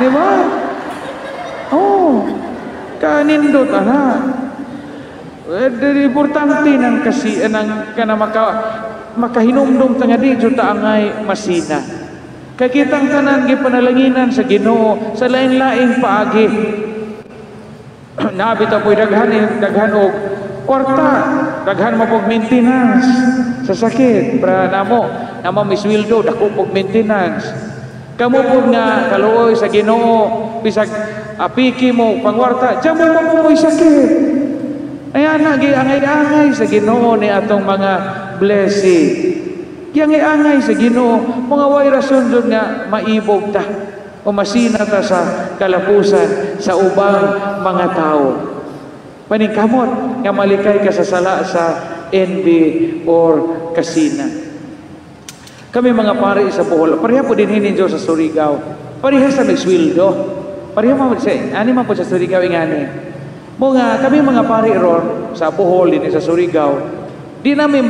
Di ba? Oh, kanindot ana. Eh, importante ng kasi ng kana makahinumdum ta nga di jud ta angay masina. Kay kitang tanan gipanalanginan sa Ginoo sa lain-laing paagi. Naa bitaw po'y daghan daghan og kwarta, daghan mo pog maintenance sa sakit. Para namo, namo mi sweldo, dako pog maintenance. Kamo pud nga kaluoy sa Ginoo, bisag apiki mo pangwarta, diyan mo mo sakit. Ayan na, giangay-angay sa Ginoo ni atong mga blessing. Giangay-angay sa Ginoo, mga way rason jud nga maibog ta o masina ta sa kalapusan sa ubang mga tao. Paningkamot nga malikay ka sa sala sa envy or kasina. Kami mga pari sa Bohol, pareha po din hininjo sa Surigao. Pareha sa may sweldo. Pareha mo sa ani man po sa Surigao ingani. Mo nga kami mga pari ron sa Bohol din sa Surigao, di namin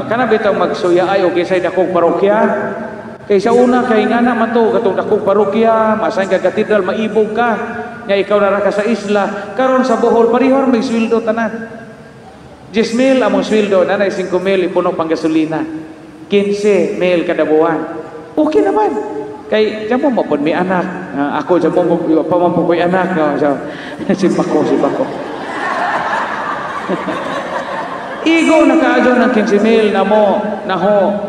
kana bitang magsuya ay o kinsay dakong parokya. Kay sa una kay nga na man to katong dakong parokya, masan ka katedral maibog ka. Nga ikaw na ra ka sa isla. Karon sa Bohol pareho ra may sweldo tanan. 10 mil among sweldo, nanay 5 mil ipuno pang gasolina. 15 mil kada buwan. Okay naman. Kay diyan mo mapod may anak. Ako diyan mo pamampo ko'y anak. No? So, simbako, simbako. Igo nakaadyo ng 15 mil na mo, naho.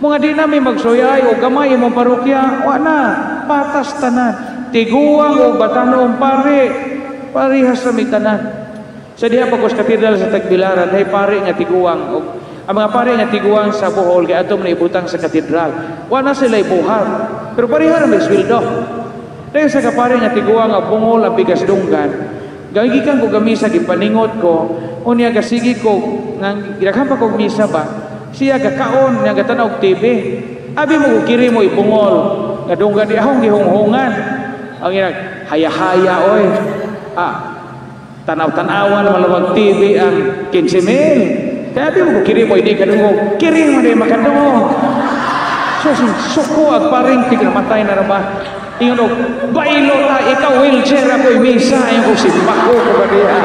Mga di namin magsuyay o gamay imong parokya, wa na, patas tanan. Tiguang o batanong pare, parehas sa may tanan. Sa diha pagkos katedral sa Tagbilaran, hay pare nga tiguang o ang mga pare nga tiguang sa Bohol kay atom na ibutang sa katedral. Wa na sila ibuhat. Pero pareha ra may sweldo. Dahil sa kapare nga tiguang ang bungol ang bigas dunggan, gagikan ko gamisa gipaningot ko, unya gasigi ko nang gidaghan pa kog misa ba, siya gakaon nya gatanaw og TV. Abi mo kiri mo ibungol nga dunggan di ahong gihunghungan. Ang ina haya-haya oy. Ah, tanaw-tanawan malawag TV ang 15 mil. Kaya abi mo kiri mo hindi kadungog, kiri mo di makadungog. So suko ag paring tig namatay na ra ba. Ingon og bailo ta ikaw wheelchair ako misa ayon ko simbako ko ba diha.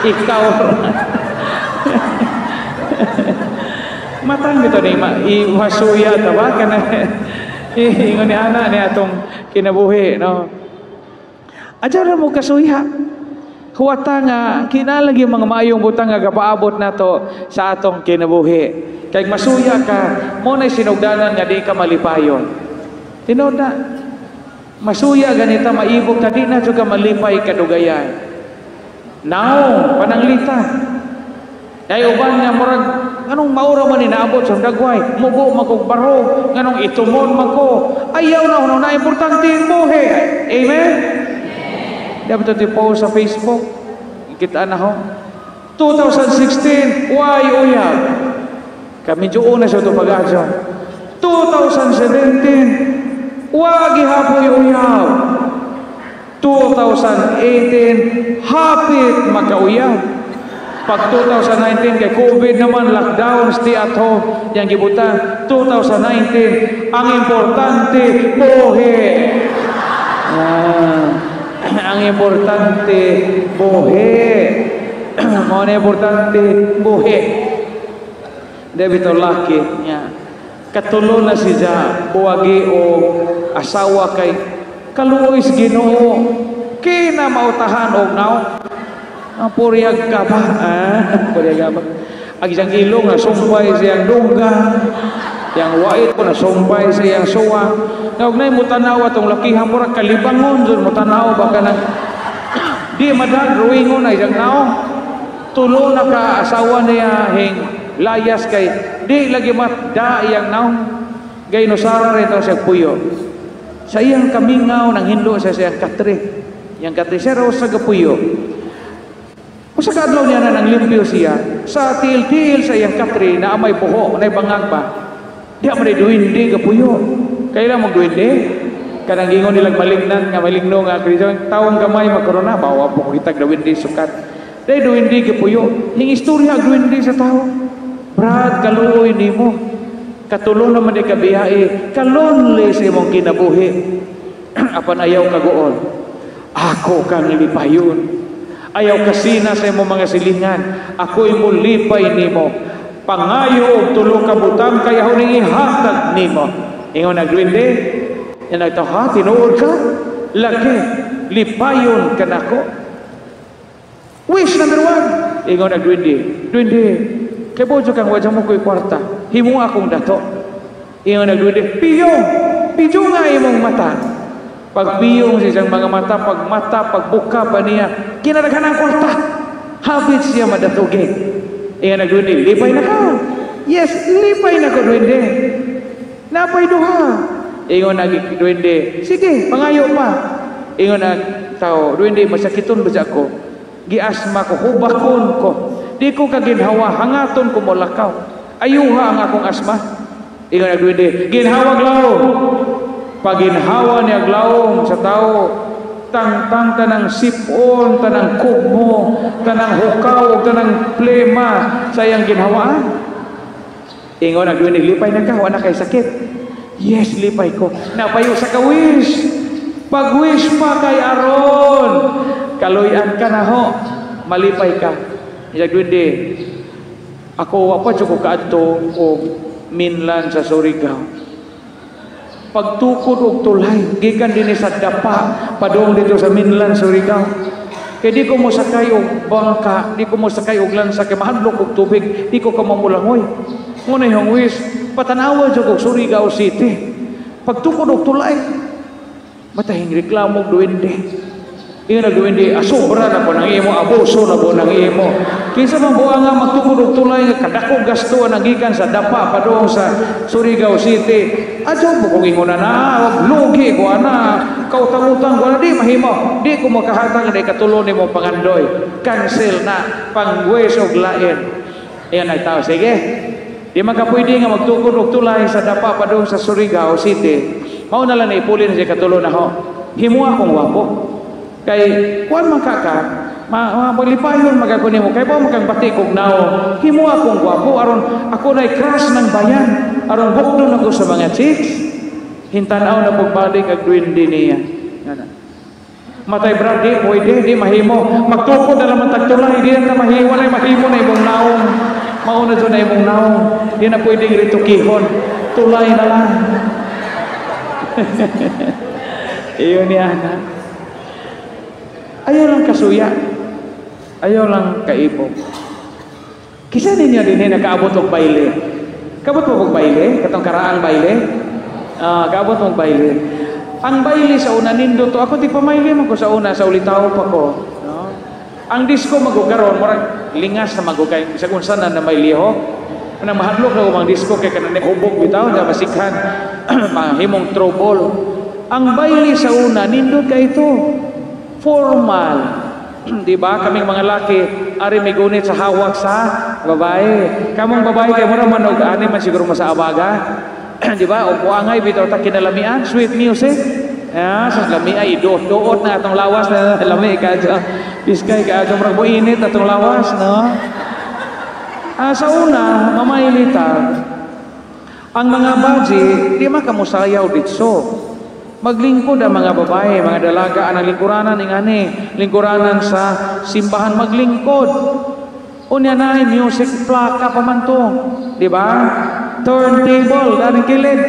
Ikaw. Matang bitaw ni iwasuya ta ba kana ingon ni ana ni atong kinabuhi no. Adyaw ra mo kasuya. Huwata nga kinalagi mga maayong butang nga gapaabot nato sa atong kinabuhi. Kay masuya ka, mo na'y sinugdanan nga di ka malipayon. Tinuod na. Masuya ganita maibog ta di na jud ka malipay kadugayan. Now, pananglita. Ay uban nga murag nganong maura man ni naabot sa dagway, mugo man kog baro, nganong itumon man ko. Ayaw na huno na importante ang buhi. Amen. Dapat ito post sa Facebook. Kita na ho. 2016, why uyab? Kami juon na siya ito pag-adyo. 2017, wagi hapoy uyab. 2018, hapit makauyab. Pag 2019, kay COVID naman, lockdown, stay at home, yang gibutan. 2019, ang importante, buhi. Ang importante, buhi. Mao na importante, buhi. David laki niya. Katulo na siya, buwagi o asawa kay kaluoy sa Ginoo. Kina mautahan og naong. Ang puriyag ka ba? Puriyag ka ba? Ang isang ilong na sumpay siyang dungga. Yang wait ko na sumpay siyang suwa. Nga og nay mo tanaw atong lakihan murag kalibangon jud mo tanaw baka nang di madag ruingon na isang naong. Tulo na ka asawa niya hing layas kay di lagi matda iyang naong. Gay nusara rin ito siya puyo. Sa iyang kamingaw nang hinlo siya siyang katre. Iyang katre siya raw sa gapuyo. Usa ka adlaw niya na nang limpyo siya sa tiil-tiil sa iyang katre na amay buho, na bangag ba. Di man duwende gapuyo. Kailan mo duwende? Kanang gingon nilang malignan nga maligno nga kay tawong gamay magkorona bawa po kitag duwende sukat. Dai duwende gapuyo. Ning istorya duwende sa tawo. Brad, kaluoy nimo. Katulo naman di kabiyae, kalonely sa imong kinabuhi. Apan ayaw kaguol. Ako kang lipayon. Ayaw kasina sa imong mga silingan. Ako'y mulipay nimo. Pangayo og tulo ka butang kay ako ning ihatag nimo. Ingon ang duwende, yan nagtaw, ha, tinuod ka? Lagi, lipayon ka nako. Wish number 1. Ingon ang duwende, duwende, kay bojo kang wadya mo ko'y kwarta, himo akong dato. Ingon ang duwende, piyong, piyong nga imong mata. Pagpiyong sa isang mga mata, pagmata, pagbuka pa niya, kinadaghan ang kwarta. Habit siya madatugi. Ingon ang duwende, lipay na ka. Yes, lipay na ko, duwende. Napay duha. Ingon ang duwende, sige, pangayo pa. Ingon ang tao, duwende, masakiton ba siya ako? Giasma ko, hubakon ko. Di ko kaginhawa, hangaton ko molakaw. Ayuha ang akong asma. Ingon ang duwende, ginhawa glawom. Paginhawa niya glawom sa tao, tangtang tanang sipon, tanang kugmo, tanang hukaw, tanang plema sa iyang ginhawaan. Ingon ang duwende, lipay na ka, wala kay sakit. Yes, lipay ko. Napayo sa kawish. Pag-wish pa kay aron, kaluyan ka na ho, malipay ka. Ingon duwende, ako wa pa jud ko kaadto og minlan sa Surigao. Pagtukod og tulay, gikan dinhi sa Dapa padung dito sa minlan Surigao. Kay di ko mosakay og bangka, di ko mosakay og lansa kay mahadlok og tubig, di ko kamamulangoy. Ngunay hong wish, patanawa jud og Surigao City. Pagtukod og tulay, matahing reklamo og duwende. Ingon ang duwende, asobra na po ng imo, abuso na po ng imo. Kinsa man buang nga magtukod og tulay nga kadako gasto ang gikan sa Dapa padung sa Surigao City. Adyo po kung ingon na, lugi ko ana, kautang-utang ko na, di mahimo. Di ko makahatag na ikatulo nimo pangandoy. Cancel na, pangwes og lain. Ingon ang tao, sige. Di man ka pwede nga magtukod og tulay sa Dapa padung sa Surigao City. Mao na lang na ipulin siya katulo na ho. Himo akong wapo. Kay kuan man ka ka, maglipayon magako nimo kay ba makang bati kog nao. Himo akong gwapo aron ako nay crush ng bayan, aron bukdon ako sa mga chicks. Hintanaw na pagbalik ag duwende niya. Ngana. Matay brad, di pwede, di mahimo. Magtukod na naman tagtulay, di na mahimo, walay mahimo na imong naong. Mauna dyan na imong naong. Di na pwedeng ritukihon. Tulay na lang. Iyon niya na. Ayaw lang kasuya. Ayaw lang kaibog. Kisa ninyo din nakaabot og baile. Kaabot mo og baile? Katong karaang baile? Kaabot mo og baile. Ang baile sa una nindot to. Ako di pa maili man ko sa una, sa ulitaw pa ko. No? Ang disco magugaron, murag lingas na magugay. Bisag unsa na na may lihok. Manang mahadlok na ang disco kay kanang hubog bitaw, na masikhan, mahimong trouble. Ang baile sa una nindot kay ito. Formal. Di ba? Kaming mga laki, ari may gunit sa hawak sa babae. Kamong babae kay mura man og ani man siguro mo sa abaga. Di ba? O buangay bitaw ta kinalamian, sweet music. Ah, sa lami ay duot-duot na atong lawas na lami ka biskay ka adto murag moinit atong lawas, no? Ah, sa una, mamailita ang mga baji di man kamusayaw ditso. Maglingkod ang mga babae, mga dalaga, ang lingkuranan ingani, lingkuranan sa simbahan maglingkod. Unya na music plaka pa man to, di ba? Turntable daning kilid.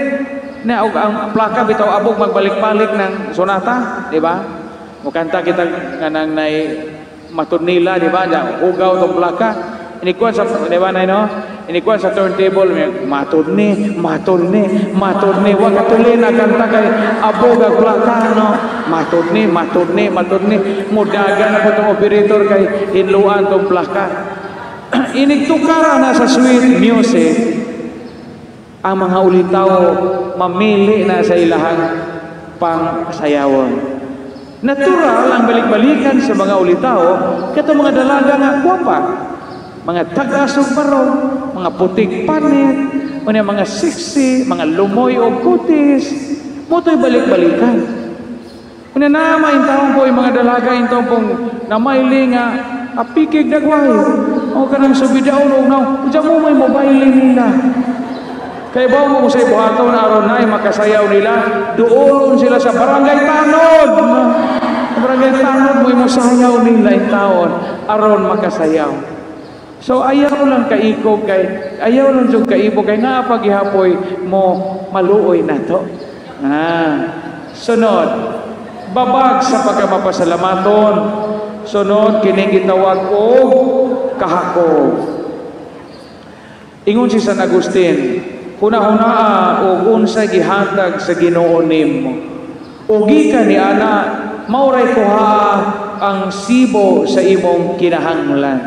Na og ang plaka bitaw abog magbalik-balik ng sonata, di ba? Mukanta kita nganang nay matud nila, di ba? Hugaw tong plaka. Inikuan sa, di ba nay no? Inikuan sa turntable, matud ni, matud ni, matud ni. Wa katuli na kanta kay abog ang plaka, no? Matud ni, matud ni, matud ni. Mudagan na po tong operator kay hinluan tong plaka. Inigtukara na sa sweet music, ang mga ulitaw mamili na sa ilahang pangsayawan. Natural ang balik-balikan sa mga ulitaw kato mga dalaga nga gwapa, mga tag-asog barong, mga putik panit, unya mga sexy, mga lumoy o kutis, motoy balik-balikan. Unya na maintawon po yung mga dalaga intawon pong namaili nga apikig dagway o kanang subidaon og naw, unya mo may mobile nila. Kay ba mo sa buhaton aron nay makasayaw nila, duolon sila sa barangay Tanod. Barangay Tanod mo imo sayaw nila in taon aron makasayaw. So ayaw lang kaikog kay ayaw lang jud kaibo kay naa paghihapoy mo maluoy nato. Sunod, babag sa pagkamapasalamaton. Sunod kining gitawag og kahakog. Ingon si San Agustin, hunahunaa og unsay gihatag sa Ginoo nimo. O gikan ni ana, mauray kuha ang sibo sa imong kinahanglan.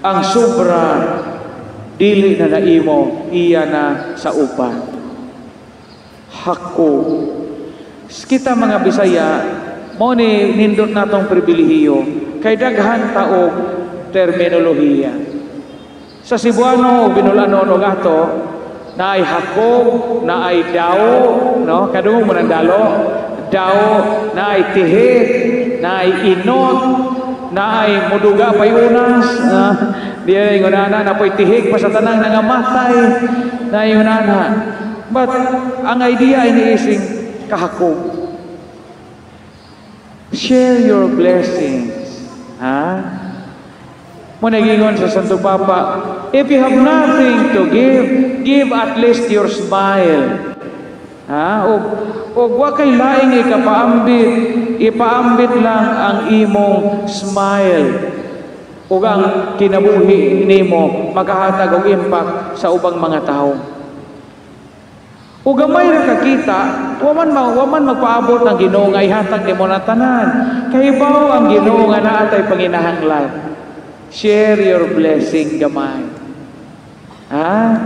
Ang sobra dili na naimo, iya na sa uban. Hako. Kita mga Bisaya, mao ni nindot natong pribilehiyo kay daghan taog terminolohiya. Sa Cebuano, Binulano og ato, naay hakog, naay dao, no? Kadungog mo ng dalo, dao, naay tihik, naay inot, naay muduga pay unas, di ay ngunana, napoy tihik pa sa tanang nangamatay, naay ngunana. But ang idea ay niising kahakog. Share your blessings. Ha? Mo nagingon sa Santo Papa, if you have nothing to give, give at least your smile. Ha? O wa kay laing ikapaambit, ipaambit lang ang imong smile. Ug ang kinabuhi nimo makahatag og impact sa ubang mga tawo. O gamay ra kakita, waman magpaabot ang Ginoo nga ihatag nimo na tanan. Kahibaw ang Ginoo nga naa tay panginahanglan. Share your blessing gamay. Ha?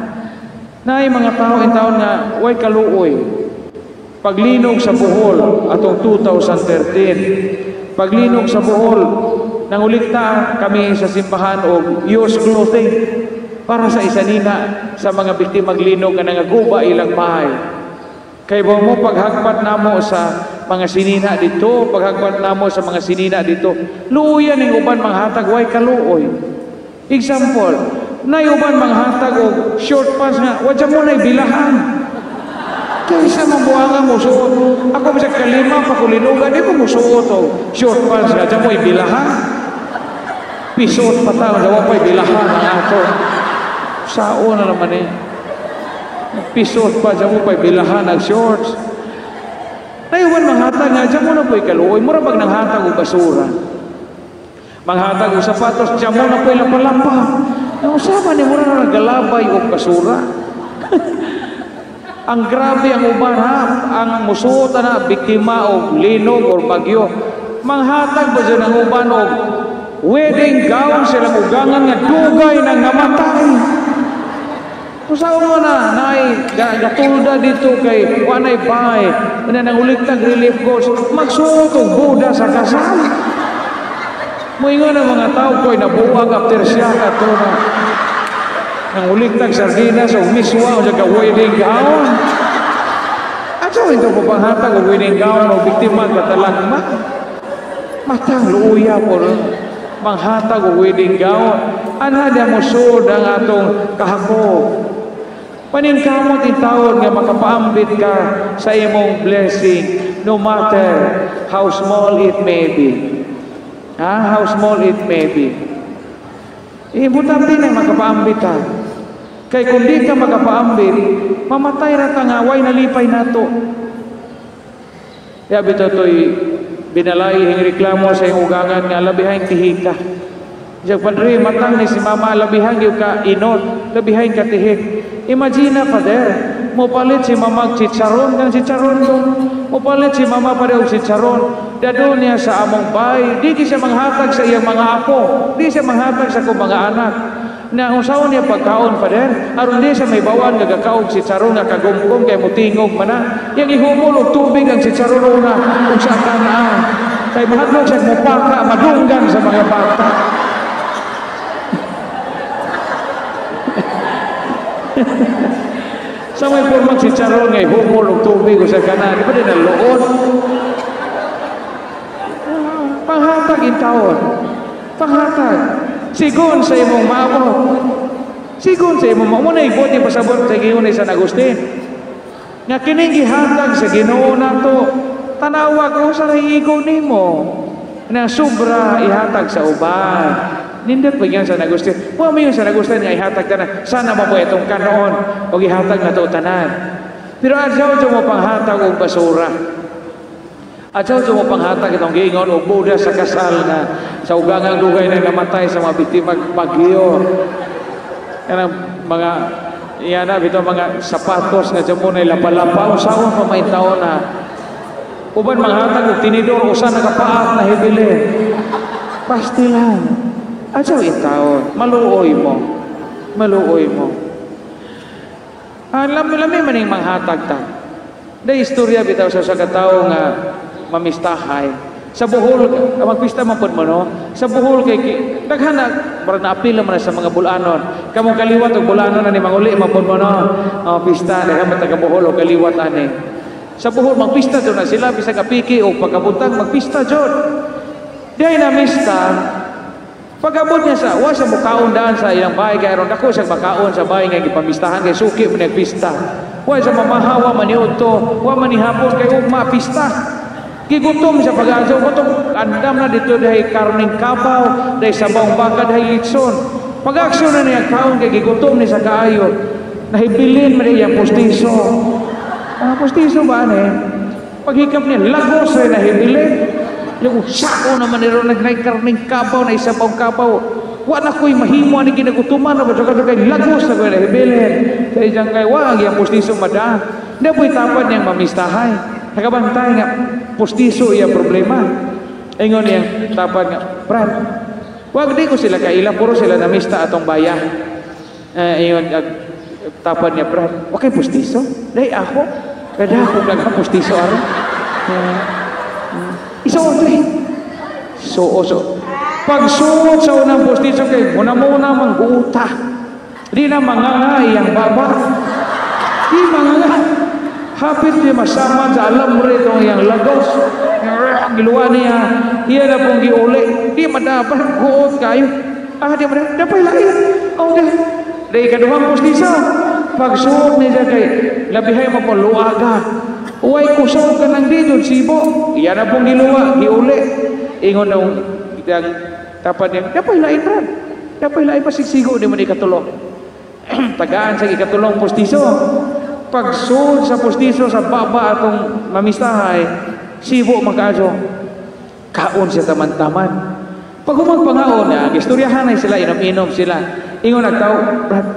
Naay mga tao in taon nga way kaluoy. Paglinog sa Bohol atong 2013. Paglinog sa Bohol, nangulikta kami sa simbahan og used clothing para sa isa nina sa mga biktima linog nga nangaguba ilang bahay. Kay ba mo paghagpat namo sa mga sinina dito, paghagpat namo sa mga sinina dito, luoyan ning uban manghatag way kaluoy. Example, nay uban manghatag og short pants nga wa mo nay bilahan. Kaysa mabuangan mo suot. Ako bisag kalima pa kulinugan, di ko musuot og short pants nga mo bilahan. Pisot pa ta, wa pa'y bilahan ang ato. Sao na naman eh. Pisot pa, dyan mo pa'y bilahan ang shorts. Naiwan manghatag nga, dyan mo na po'y kaluoy. Mura pag nanghatag o basura. Manghatag o sapatos, dyan mo na po'y lapalapa. Nausama ni mura na nagalabay o basura. Ang grabe ang uban ha, ang musuot na biktima o linog o bagyo. Manghatag ba dyan ang uban o wedding gown silang ugangan nga dugay nang namatay. Usawa mo na, naay, gatulda dito kay wanay bay, na nanguliktag relief goods, magsuot og buda sa kasal. Moingon ang mga tao ko'y nabuwag after siya ato na nanguliktag sardinas o miswa o sa wedding gown. At so ito po panghatag og wedding gown o biktima katalagma. Matang luuya po manghatag og wedding gown. Anha diya mo sud ang atong kahakog. Paningkamot intawon nga makapaambit ka sa imong blessing, no matter how small it may be. Ha? How small it may be. Importante na makapaambit ka. Kay kung di ka makapaambit, mamatay ra ta nga way nalipay nato. Ya bitaw to'y binalay hing reklamo sa iyong ugangan nga labihang tihika. Diyan padre, matang ni si mama labihang gyud ka inot, labihang ka tihik. Imagine father, mopalit si mama chicharon kan chicharon ko. Mopalit si mama pare og chicharon. Dadon niya sa among bay, di siya manghatag sa iyang mga apo, di siya manghatag sa akong mga anak. Na usaon niya pagkaon father, aron di siya may bawaan nga gakaog chicharon nga kagumgum kay mutingog man na. Yang ihumol og tubig ang chicharon una ug sa kanaan. Kay mahadlok siya mopaka madunggan sa mga bata. Sa may pormang si Charon ngay humol og tubig o sa kanan, di ba din ang loon? Panghatag in taon. Panghatag. Sigon sa imong maabot. Sigon sa imo mo na ibuot pasabot sa giingon ni San Agustin. Nga kining gihatag sa Ginoo nato, tanawa kung sa igo nimo. Na sobra ihatag sa uban. Nindot pa yan San Agustin. Wa mo yung San Agustin nga ihatag tanan. Sana mo po itong kanoon o ihatag na to tanan. Pero adyaw mo panghatag og basura. Adyaw mo panghatag itong giingon og boda sa kasal na sa ugangang dugay na namatay sa mga biktima bagyo. Kanang mga yan na bitaw mga sapatos nga dyan mo na lapa-lapa usawa pa may taon na. Uban manghatag og tinidor usa nakapaat na hibili. Pastilan. Adyaw itaon, maluoy mo. Maluoy mo. Lami maning manghatag ta. Day istorya bitaw sa usa ka tawo nga mamistahay. Sa Bohol, magpista man pud mo no. Sa Bohol kay daghan na murag naapil man sa mga bulanon. Kamong kaliwat og bulanon ani manguli man pud mo no. Pista daghan man taga Bohol og kaliwat ani. Sa Bohol magpista jud na sila bisag apiki og pagkabuntag magpista jud. Day na mista. Pag-abot niya sa, wa sa mukaon daan sa iyang bahay, kay aron dako siya makaon sa bahay nga gipamistahan kay suki man nagpista. Wa sa mamahawa man niudto, wa man nihapon kay ugma pista. Gigutom siya pag-adyo, gutom andam na dito dahil karning kabaw, dahil sabong baka, dahil litson. Pag-aksyon na niya kaon kay gigutom ni sa kaayo, nahibilin man niya pustiso. Pustiso ba ani? Paghikap niya, lagos ay nahibilin. Yung sako naman nito nagnay karning kabaw na isa pang kabaw. Wa na ko'y mahimo ani ginagutuman na ba kay lagos na ko'y nahibilin. Sa iyang kay wa ang iyang pustiso mada. Hindi po'y tapad niyang mamistahay. Nakabantay nga pustiso iyang problema. Ingon niyang tapad nga, Brad, wag di ko sila kaila, puro sila namista atong baya. Ingon tapad niya, Brad, wa kay pustiso? Dahil ako, kada ako lang pustiso aron. Isuot eh. So. Pagsuot sa unang pustiso kay muna-muna mangguta. Di na mangangay ang baba. Di mangangay. Hapit niya masama sa alam rito ang iyang lagos. Giluwa niya. Iya na pong giuli. Di madapat guot kayo. Di madapat. Dapat lain. Oh, di. Di ikaduhang pustiso. Pagsuot niya kay labihay mo po luaga. Uway kusog ka ng dito, sibo. Iyan na pong giluwa, giuli. Ingon na ang tapad niya, dapat lain, Brad. Dapat lain pasigsigo, di mo na ikatulong. Tagaan sa ikatulong pustiso. Pagsuod sa pustiso sa baba atong mamistahay, sibo magkaso. Kaon siya taman-taman. Pag humagpangaon niya, istoryahan ay sila, inom-inom sila. Ingon nagtao, Brad,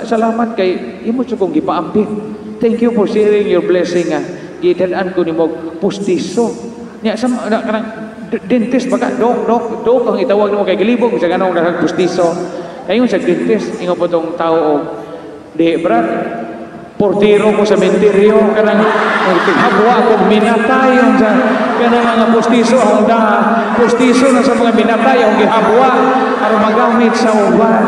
salamat kay imo kong gipaambit. Thank you for sharing your blessing. Gidaan ko nimo pustiso. Nya sa kanang dentist baka dok ang itawag nimo kay gilibog sa ganong daghang pustiso. Kayon sa dentist ingon po tong tao og di Brad, portero ko sa menteryo kanang habwa kog minatay sa kanang mga pustiso ang da pustiso na sa mga minatay ang gihabwa aron magamit sa uban.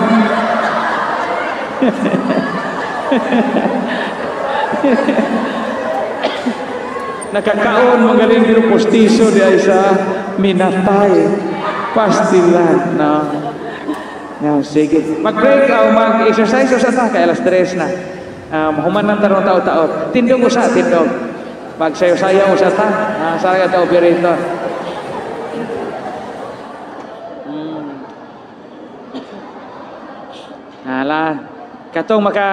Nakakaon magaling pero pustiso di ay sa minatay. Pastilan no. No, sige. Mag-break o mag-exercise o sa ta kay alas 3 na. Human ng tarong tao-tao. Tindog usa, tindog. Magsayo-sayo usa ta. Sa ka operator. Hala. Katong maka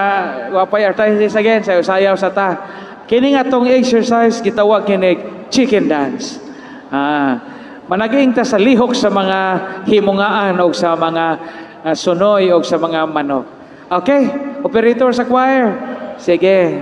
wapay arthritis again, sayo-sayaw sa ta. Kini nga tong exercise gitawag kini chicken dance. Managing ta sa lihok sa mga himungaan o sa mga sunoy o sa mga manok. Okay, operator sa choir. Sige.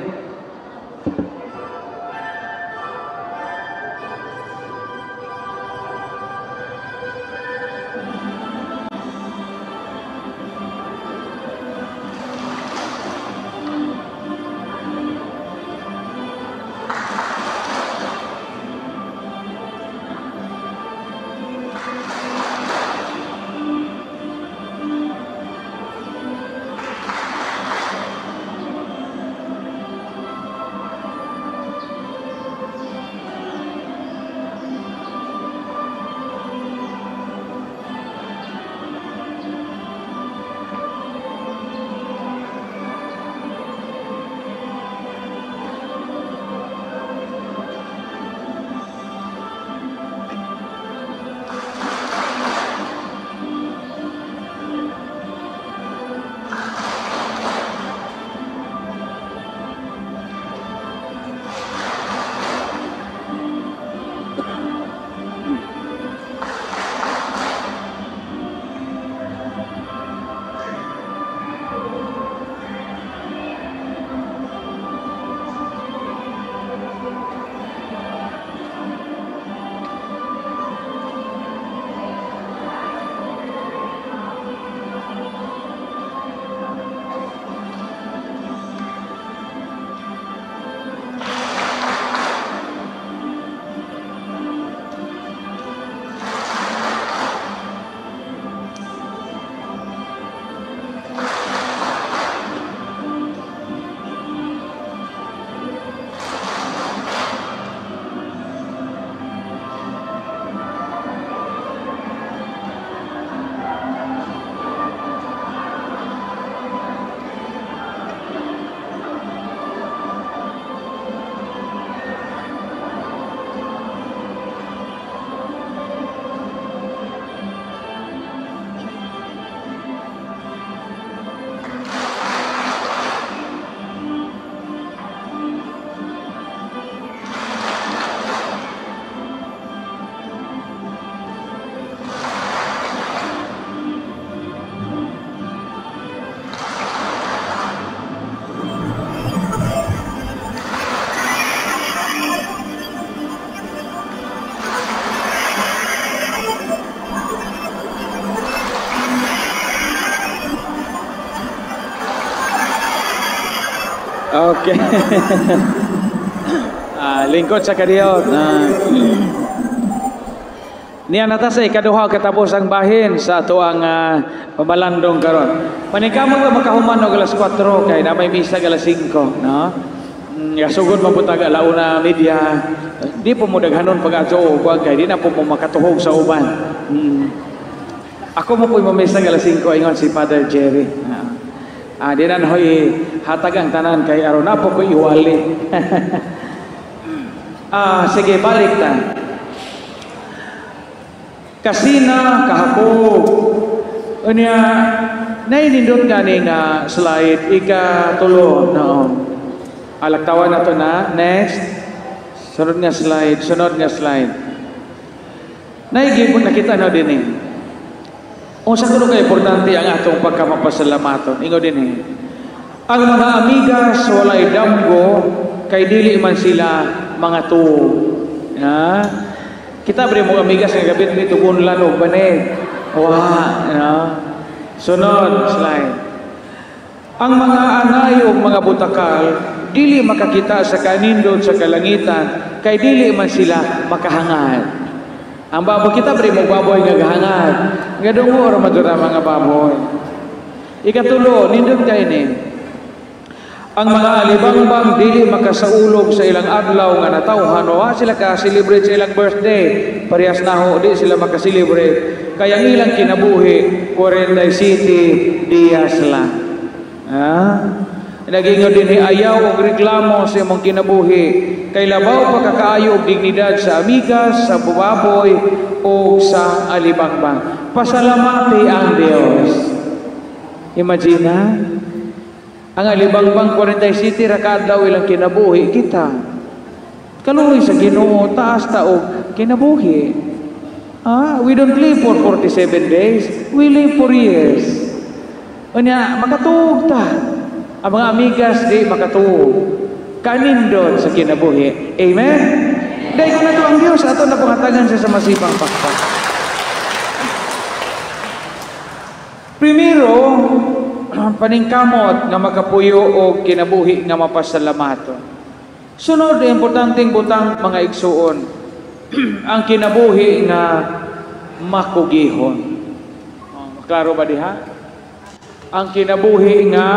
Okay. Lingkod sa kadiyot. Niya nata sa ikaduha katapos ang bahin sa ato ang pamalandong karon. Paningkamot ba makahuman og alas 4 kay na may misa alas 5, no? Sugod man pud tag 1:30. Di po mo daghanon pag adto og kay di na po mo makatuhog sa uban. Ako mo po'y mamisa alas 5 ingon si Father Jerry. Di na hoy hatag ang tanan kay aron na po ko iwali. Sige, balik ta. Kasina kahapog. Unya nainindot nga ni nga slide ikatulo, no. Alaktawan na to na. Next. Sunod nga slide, sunod nga slide. Naigipon nakita na din eh. Unsa kuno ka importante ang atong pagkamapasalamaton. Ingon din eh. Ang mga amigas walay damgo kay dili man sila mga tuo. Ha? Kita bri mo amigas nga gabit nito bunlan og banig. Wa, no? Sunod slide. Ang mga anay ug mga butakal dili makakita sa kanindot sa kalangitan kay dili man sila makahangad. Ang baboy, kita bri mo baboy nga gahangad. Nga dungo ra man mga baboy. Ikatulo, nindot kay ni. Ang mga alibangbang dili makasaulog sa ilang adlaw nga natawhan, wa sila ka-celebrate sa ilang birthday. Parehas na ho, di sila maka-celebrate. Kaya ang ilang kinabuhi, 47 dias lang. Ha? Nagingon din ayaw og reklamo sa imong kinabuhi. Kay labaw pa kakaayo og dignidad sa amigas, sa bubaboy o sa alibangbang. Pasalamati ang Dios. Imagine ha? Ang alibangbang 47 ra kaadlaw ilang kinabuhi kita. Kaluoy sa Ginoo, taas ta og kinabuhi. We don't live for 47 days, we live for years. Unya makatuog ta. Ang mga amigas di makatuog. Kanindot sa kinabuhi. Amen. Dahil ko na to ang Dios ato na pangatagan siya sa masipang pakpak. Primero, paningkamot nga makapuyo o kinabuhi nga mapasalamaton. Sunod, importanteng butang mga igsuon, ang kinabuhi nga makugihon. Oh, klaro ba diha? Ang kinabuhi nga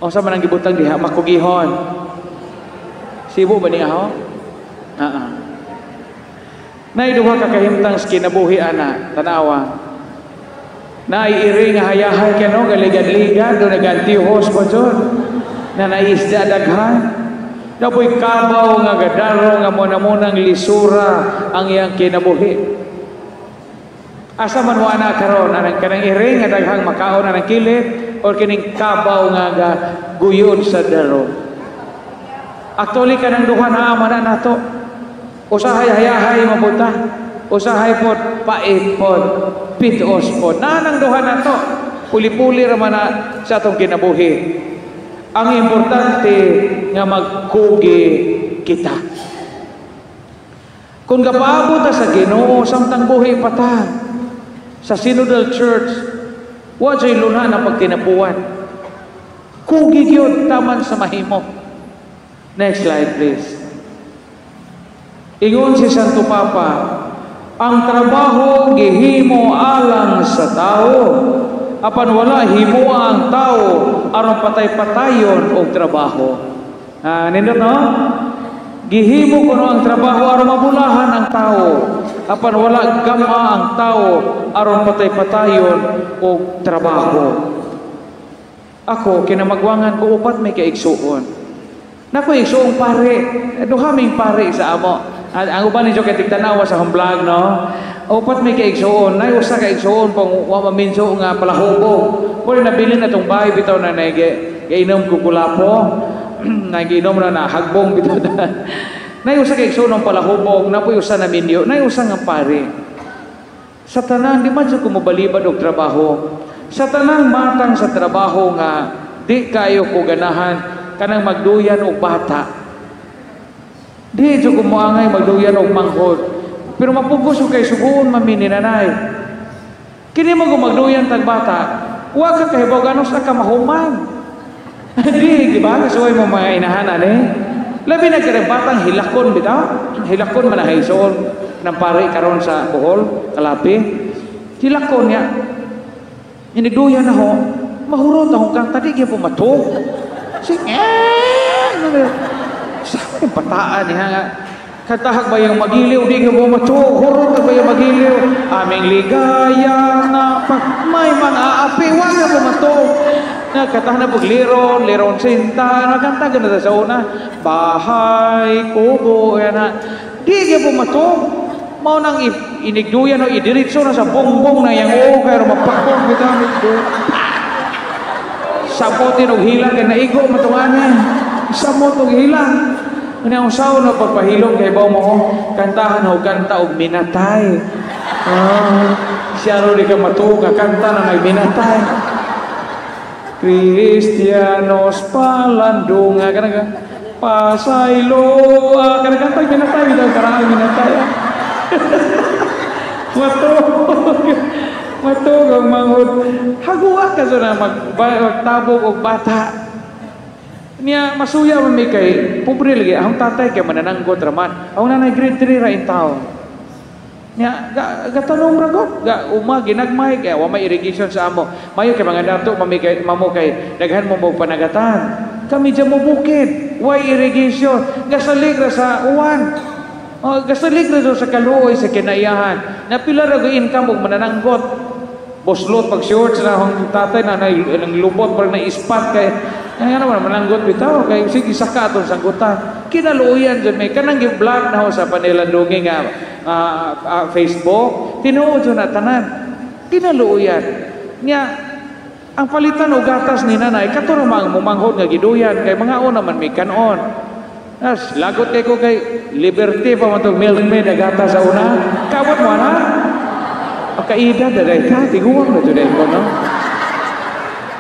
o sa man ang gibutang diha, makugihon. Sibo ba niya ho? Nay duha ka kahimtang sa kinabuhi ana, tanawa. Naiiri nga hayahay ka no, galigad-ligad, do nagantihos pa dyan, na naisda daghan. Dapoy kabaw nga gadaro nga muna-munang lisura ang iyang kinabuhi. Asa man wa na karon anang kanang iri nga daghang makaon anang kilit or kining kabaw nga guyod sa daro. Actually kanang duha na man na nato. Usahay hayahay mabuta, usahay pod pait pod, pitos pod. Nanang duha nato. Puli-puli ra man na sa atong kinabuhi. Ang importante nga magkugi kita. Kung gapaabot ta sa Ginoo samtang buhi pa ta sa Synodal Church, wa jay luna na pagkinapuan. Kugi gyud taman sa mahimo. Next slide please. Ingon si Santo Papa, ang trabaho gihimo alang sa tao, apan wala himoa ang tao aron patay-patayon og trabaho. Nindot no? Gihimo kuno ang trabaho aron mabulahan ang tao, apan wala gama ang tao aron patay-patayon og trabaho. Ako kinamagwangan ko upat may kaigsuon. Nako igsuong pare, duha ming pare sa amo. Ang uban ninyo kay tigtanawa sa akong vlog, no? Upat may kaigsuon, nay usa ka igsuon pang wa maminso nga palahubog. Pero nabilin na tong bahay bitaw na nainom ko kulapo. Nagiinom na na hagbong bitaw na. Nay usa ka igsuon ang palahubog, napoy usa na minyo, nay usa nga pare. Sa tanan di man jud ko mobalibad og trabaho. Sa tanang matang sa trabaho nga di kayo ko ganahan kanang magduyan og bata. Di jud ko moangay magduyan og manghod. Pero mapugos ko kay suguon mami ni nanay. Kini mo magduyan tag bata, wa ka kahibaw gaano sa ka mahuman. Di, di ba? Kasuway mo mga inahan, ani? Labi na kaya batang hilakon, bitaw? Hilakon man ang isuon ng pare karon sa Bohol, Kalapi. Hilakon niya. Inigduya na ho, mahurot akong kanta, di kaya pumatog. Sige, sa bataan niya nga. Katahag ba yung magiliw, di ka pumatog, hurot ba yung magiliw. Aming ligaya na pag may mga aapi, wag na pumatog. Nakatahan na pag liron, liron sinta, nakanta ganun sa una. Bahay, kubo, yan na. Di ka pumatog. Mao nang inigduyan o idiritso na sa bongbong na yang oo, kaya mapakong kita. Sapotin og hila kay naigo matunganan. Samot og hila. Ano ang saon na pagpahilom kay baw mo kantahan og kanta og minatay. Ah, siya ro di ka matuog kanta na nagminatay. Kristianos palandunga kana pasaylo kana kanta minatay bitaw karaan minatay. Matug matug ang manghod. Haguwa ka sa na magtabok og bata. Niya masuya man mi kay pobre lagi akong tatay kay manananggot raman. Akong nanay grade 3 ra in town. Niya gatanong ra god, ga uma ginagmay kay wa may irrigation sa amo. Mayo kay mga dato mami kay mamo kay daghan mo mo panagatan. Kami dyan mo bukid, way irrigation, gasalig ra sa uwan. Oh, gasalig ra sa kaluoy sa kinaiyahan. Napila ra go income og manananggot. Boslot pag shorts na akong tatay na nang lubot parang na ispat kay ano naman mananggot bitaw kay sige saka atong sanggutan. Kinaluoyan jud may kanang gi-vlog na ho sa panilandungi nga Facebook, tinuod jud na tanan. Kinaluoyan. Nya ang palitan og gatas ni nanay kato ra mang mumanghod nga giduyan kay mga una man may kanon. As lagot kay ko kay Liberty pa man tong milkmaid na gatas sa una. Kabot mo na. Kaida daday ka tiguang na jud ko no.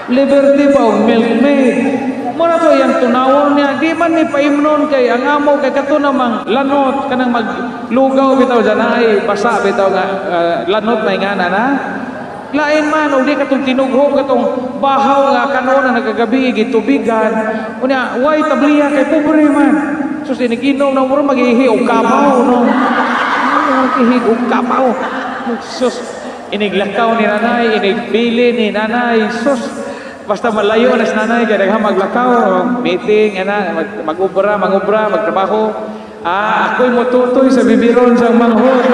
Liberty pa og milkmaid. Mura to yang tunawon niya, di man ni paimnon kay ang amo kay kato namang lanot kanang maglugaw bitaw janay basa bitaw nga lanot na ingana na. Lain man og di katong tinughog katong bahaw nga kanon na nagagabi gitubigan. Unya way tabliya kay pobre man. Sus iniginom na mura magihi og kabaw no. Magihi og kabaw. Sus iniglakaw ni nanay, inigbili ni nanay. Sus basta malayo na sa nanay kay daghang maglakaw, meeting ana, mag-ubra, mangubra, magtrabaho. Ah, ako'y motutoy sa bibiron sa manghod.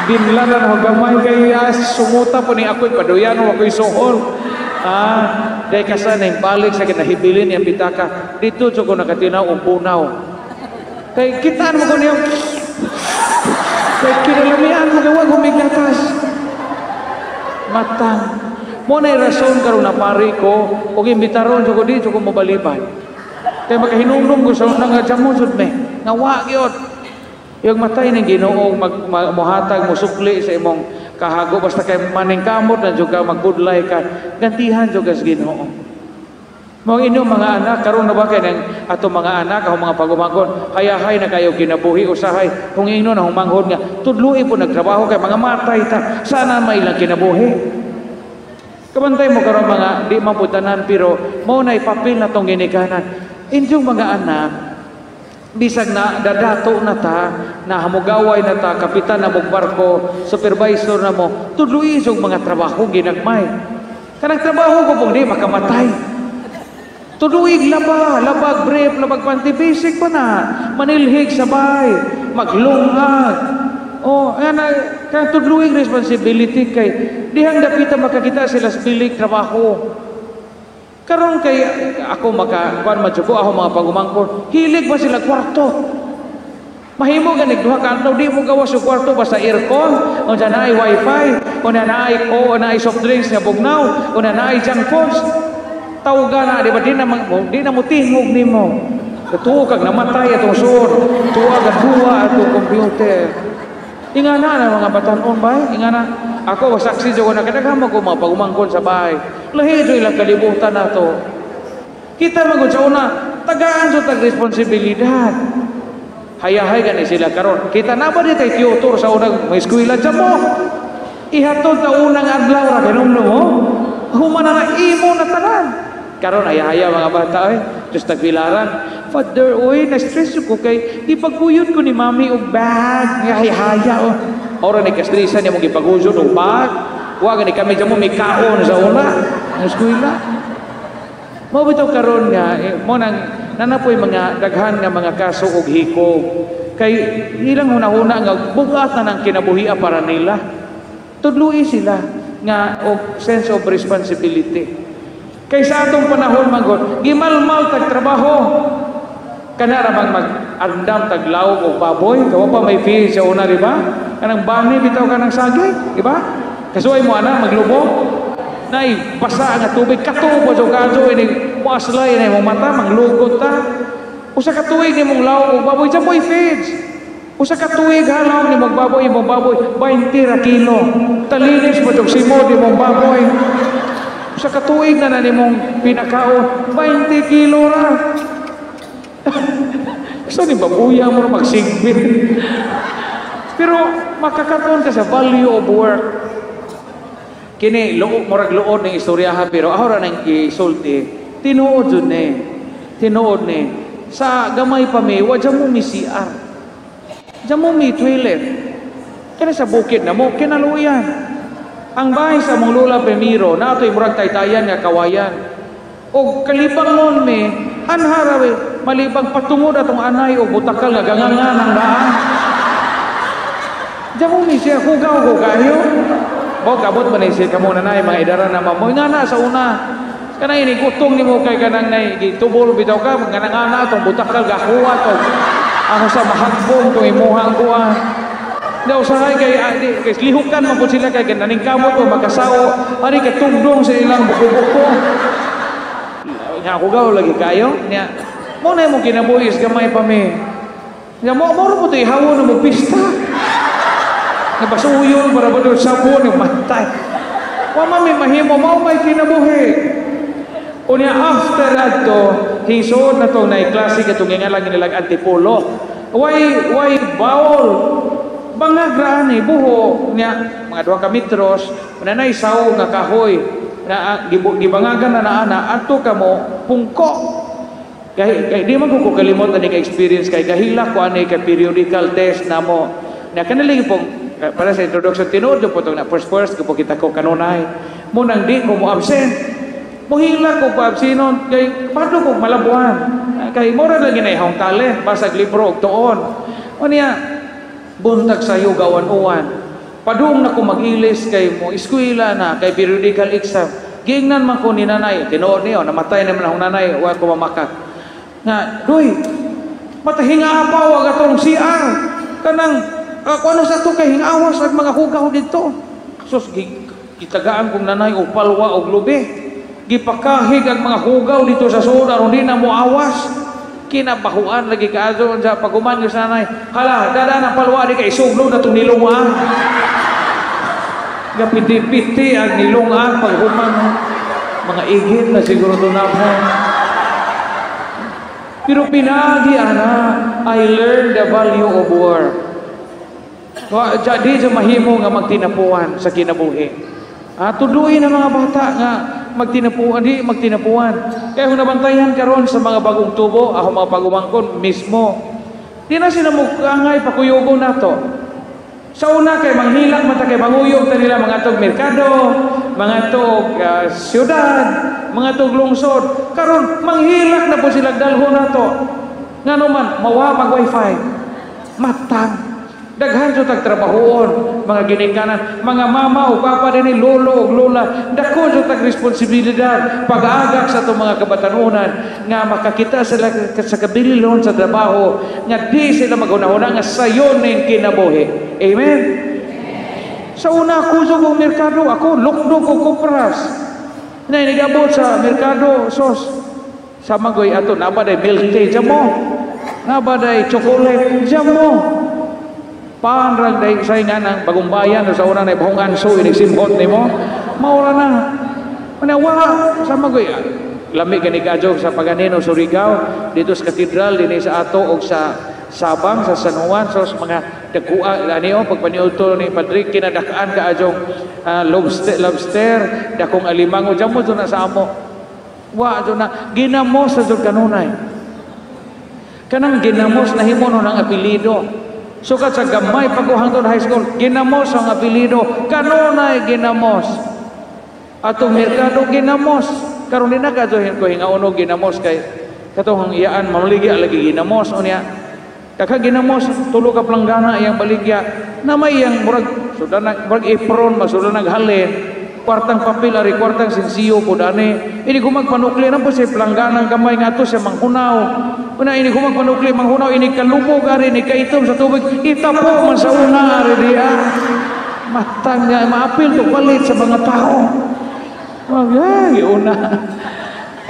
Binlaran ho gamay kay sumuta po ni ako'y paduyan o ako'y suhol. Ah, dahil kasa na balik sa kinahibilin niyang pitaka. Dito ko nakatinaw og punaw. Kay kitaan mo ko niyang kay kinalamian mo kay wag humigatas. Matang. Mo na rason karon na pari ko og imbitaron ko di ko mobalibad. Kay makahinumdum ko sa nga jamo jud me. Nga wa gyud. Yung matay ning Ginoo mohatag mosukli sa imong kahago basta kay maningkamot na jud ka magbudlay ka gantihan jud ka sa Ginoo. Mao inyong mga anak karon na ba kay nang ato mga anak ako mga pagumangkon hayahay na kayo kinabuhi usahay kung ingnon na humanghod nga tudloi po nagtrabaho kay mga matay ta sana may ilang kinabuhi. Kabantay mo karon mga di man po tanan pero mao na ipapil na tong ginikanan. Inyong mga anak bisag na dadato na ta, na hamugaway na ta, kapitan na mong barko, supervisor na mo, tudloi og mga trabaho ginagmay. Kanang trabaho ko pong di makamatay. Tudloi laba, labag brief, labag panty, basic pa na. Manilhig sabay, maglungag. Oh, ayan na, kaya tudloi responsibility kay dihang dapita makakita sila sa bilig trabaho. Karon kay ako maka kuan man ko ako mga pagumangkon, hilig ba sila kwarto? Mahimo gani duha ka adlaw di mo gawas og kwarto basta aircon, unsa naay wifi, unsa naay ko, naay soft drinks nga bugnaw, unsa naay junk foods. Tawga na di ba di na mo tingog nimo. Katuo kag namatay atong suod, tuwa kag duwa atong computer. Ingana na mga batan-on bay, ingana. Ako saksi jud ko na kadaghan ko mga pagumangkon sa bahay. Lahi jud ilang kalibutan nato. Kita man gud sa una, tagaan jud tag responsibilidad. Hayahay gani sila karon. Kita na ba di tay tutor sa unang may eskwela dyan mo? Ihatod ta unang adlaw ra kanumdum mo. Human na imo na tanan. Karon haya-haya mga bata oy, just tagbilaran. "Father, oy, na-stress ko kay gipaguyod ko ni Mami og bag." Haya-haya oh. Ora ni kastresa niya mong gipaguyod og bag. Wa gani kami jamo may kaon sa una. Ang eskwela. Mao bitaw karon nga eh, mo nang nanapoy mga daghan nga mga kaso og hikog. Kay ilang hunahuna nga bugat na ng kinabuhia para nila. Tudloi sila nga og sense of responsibility. Kay sa atong panahon manggod, gimalmal tag trabaho. Kana ra bang mag-andam tag lawom og baboy, kawa pa may fee sa una, di ba? Kanang bani bitaw, kanang sagay, di ba? Kasuway mo ana maglubo. Nay basa nga tubig katubo sa kaso ini moaslay na imong mata, manglugot ta. Usa ka tuig nimong lawom og baboy, sa mo'y feeds. Usa ka tuig halaw nimong baboy, imong baboy 20 ra kilo. Talinis mo tong simod imong baboy. Sa katuig na na nimong pinakaon, 20 kilo ra. Gusto ni babuya mo na magsigbit. Pero makakatuon ka sa value of work. Kini luo, murag luod ng istoryaha, pero ako ra nang isulti. Tinuod jud ni. Tinuod ni. Sa gamay pa mi, wa mo mi CR. Diyan mo mi toilet. Kaya sa bukid na mo, kinaluyan. Ang bahay sa mong lola Pemiro, na ito'y murag taytayan nga kawayan. O kalibang mon mi, anhara we, malibang patungod atong anay o butakal nga ganganga ng daan. Diyan mo mi siya, hugaw ko kayo. Mo kabot man ni siya kamo nanay mga idara na mo nga na sa una. Kanang ini gutong nimo kay kanang nay gitubol bitaw ka kanang ana atong butakal gakuha to. Ako sa mahagbong tong imuhang kuha. Daw usahay kay di, kay lihukan man pud sila kay naning kamot o makasao ani katugdong sa ilang buko-buko. Nga ako gaw lagi kayo nya. Mo na mo kinabuhi gamay pa mi. Nya mo mo mo to ihawon na mo pista. Nabasuyon para ba doon sabon yung matay. Wa man may mahimo, mao may kinabuhi. Unya after adto, hingsood na to na klase katong nga lang nilag Antipolo. Way bawol. Bangag ra ani buho nya mga 2 ka metros, nanay sawo nga kahoy na gibangagan na naana adto kamo pungko. Kay di man ko kalimot ani ka experience kay gahila ko ani kay periodical test namo. Na kanali pong para sa introduction tinuod po tong na first first ko po kita ko kanunay. Mo nang di ko mo absent. Mohila ko pa absinon kay padlo ko malabuan. Kay mura lagi na ihong talent basag libro og tuon. Unya buntag sayo gawan uwan. Padung na ko mag-ilis kay mo eskwela na kay periodical exam. Giingnan man ko ni nanay, tinuod niyo namatay naman akong nanay, wa ko mamakak. Nga, doy, matahinga pa wa atong CR. Kanang kuano sa to kay hingawas ag mga hugaw didto. Sus, gitagaan kong nanay og palwa og lubi. Gipakahig ang mga hugaw dito sa suod aron di na mo awas. Kinabahuan lagi kaadto sa paghuman sa nanay. Hala, dada na palwa di kay isuglo na tong nilong ah. Gapiti-piti ang nilong ah paghuman. Mga igit na siguro to na mo. Pero pinagi ana, I learned the value of work. Di sa mahimo nga magtinapuan sa kinabuhi. Tuduin ang mga bata nga magtinapuan, di magtinapuan. Kaya kung nabantayan karon sa mga bagong tubo, ako mga pagumangkon mismo, di na sila mukangay pakuyugo nato. Sa una kay manghilak mata kay manguyog ta nila mga tog merkado, mga tog syudad, mga tog lungsod. Karon manghilak na po sila dalhon nato. Ngano man mawa mag wifi. Matang daghan jud tag trabahoon, mga ginikanan, mga mama o papa dinhi, lolo ug lola, dako jud tag responsibilidad pag-agak sa atong mga kabatanunan nga makakita sila sa kabililon sa trabaho nga di sila maghunahuna nga sayon ning kinabuhi. Amen. Sa una kusog og merkado, ako lukdog og kupras. Na nigabot sa merkado sos sa magoy ato naba day milk tea jamo. Naba day chocolate jamo. Panrag day say nga ng bagong bayan o sa una na bahong anso ini simhot nimo maura na. Manawa sa magoy lami gani kadyo sa Paganino Surigao dito sa katedral dinhi sa ato og sa Sabang sa San Juan so sa mga dagkua ani o pagpaniudto ni Padre kinadakaan ka adyong lobster dakong alimango jamo na sa amo. Wa jud na ginamos sa jud kanunay. Kanang ginamos nahimo no ng apelyido. Sukat sa gamay pa ko hangtod high school, ginamos ang apelyido, kanunay ginamos. Atong merkado ginamos. Karon di na kadto ko hingaono ginamos kay katong iyaan mamaligya lagi ginamos unya. Kaka ginamos tulo ka planggana iyang baligya na may iyang murag sudah nag murag apron masudah naghalin kwartang papel ari kwartang sensiyo pud ani ini ko magpanukli na po si plangganang kamay nga ato siya manghunaw una ini ko magpanukli manghunaw ini kalubog ari ini kaitom sa tubig itapo man sa una ari diya matang nga maapil to palit sa mga tao. Wag una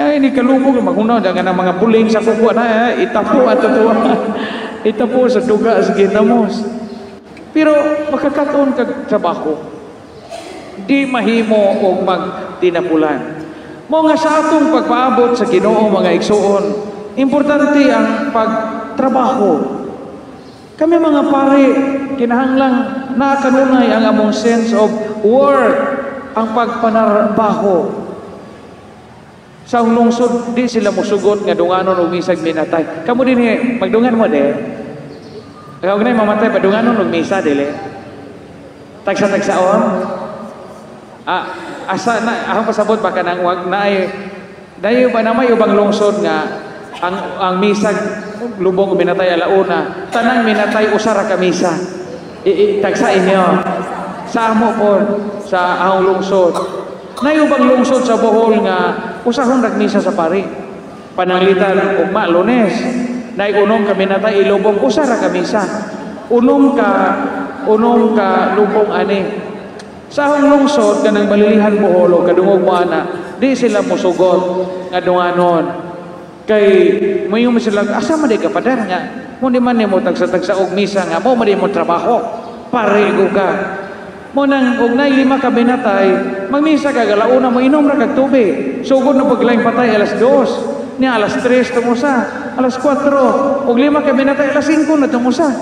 ay ini kalubog manghunaw jangan ang mga buling sa kuko na itapo ato to itapo sa duga sa ginamos. Pero makakatuon kag trabaho, di mahimo og magtinapulan. Mao nga sa atong pagpaabot sa Ginoo, mga igsuon, importante ang pagtrabaho. Kami mga pare, kinahanglang naa kanunay ang among sense of work, ang pagpanarbaho. Sa lungsod, di sila musugot nga dunganon og misag minatay. Kamo din eh, magdungan mo de. Kag na mamatay, padunganon og misa dili. Tagsa-tagsaon. Ah, asa na akong pasabot ba kanang wag naay dayo ba na may ubang lungsod nga ang misa lubong minatay alauna, tanang minatay usa ra ka misa. I, tagsa inyo. Sa amo po sa ahong lungsod. Nay ubang lungsod sa Bohol nga usahon nagmisa sa pari. Pananglitan ugma Lunes. Nay unom ka minatay ilubong usa ra ka misa. Unom ka lubong ani. Sa ahong lungsod kanang Balilihan, Bohol o kadungog mo ana, di sila musugot nga dunganon. Kay mayo mo sila asa man di ka padar nga mo di man nimo tagsa-tagsa og misa nga mo man di mo trabaho. Pare ko ka. Mo nang og nay lima ka binatay, magmisa ka galauna mo inom ra kag tubig. Sugod na paglaing patay alas 2, niya alas 3 tumusa, alas 4, og lima ka binatay alas 5 na tumusa.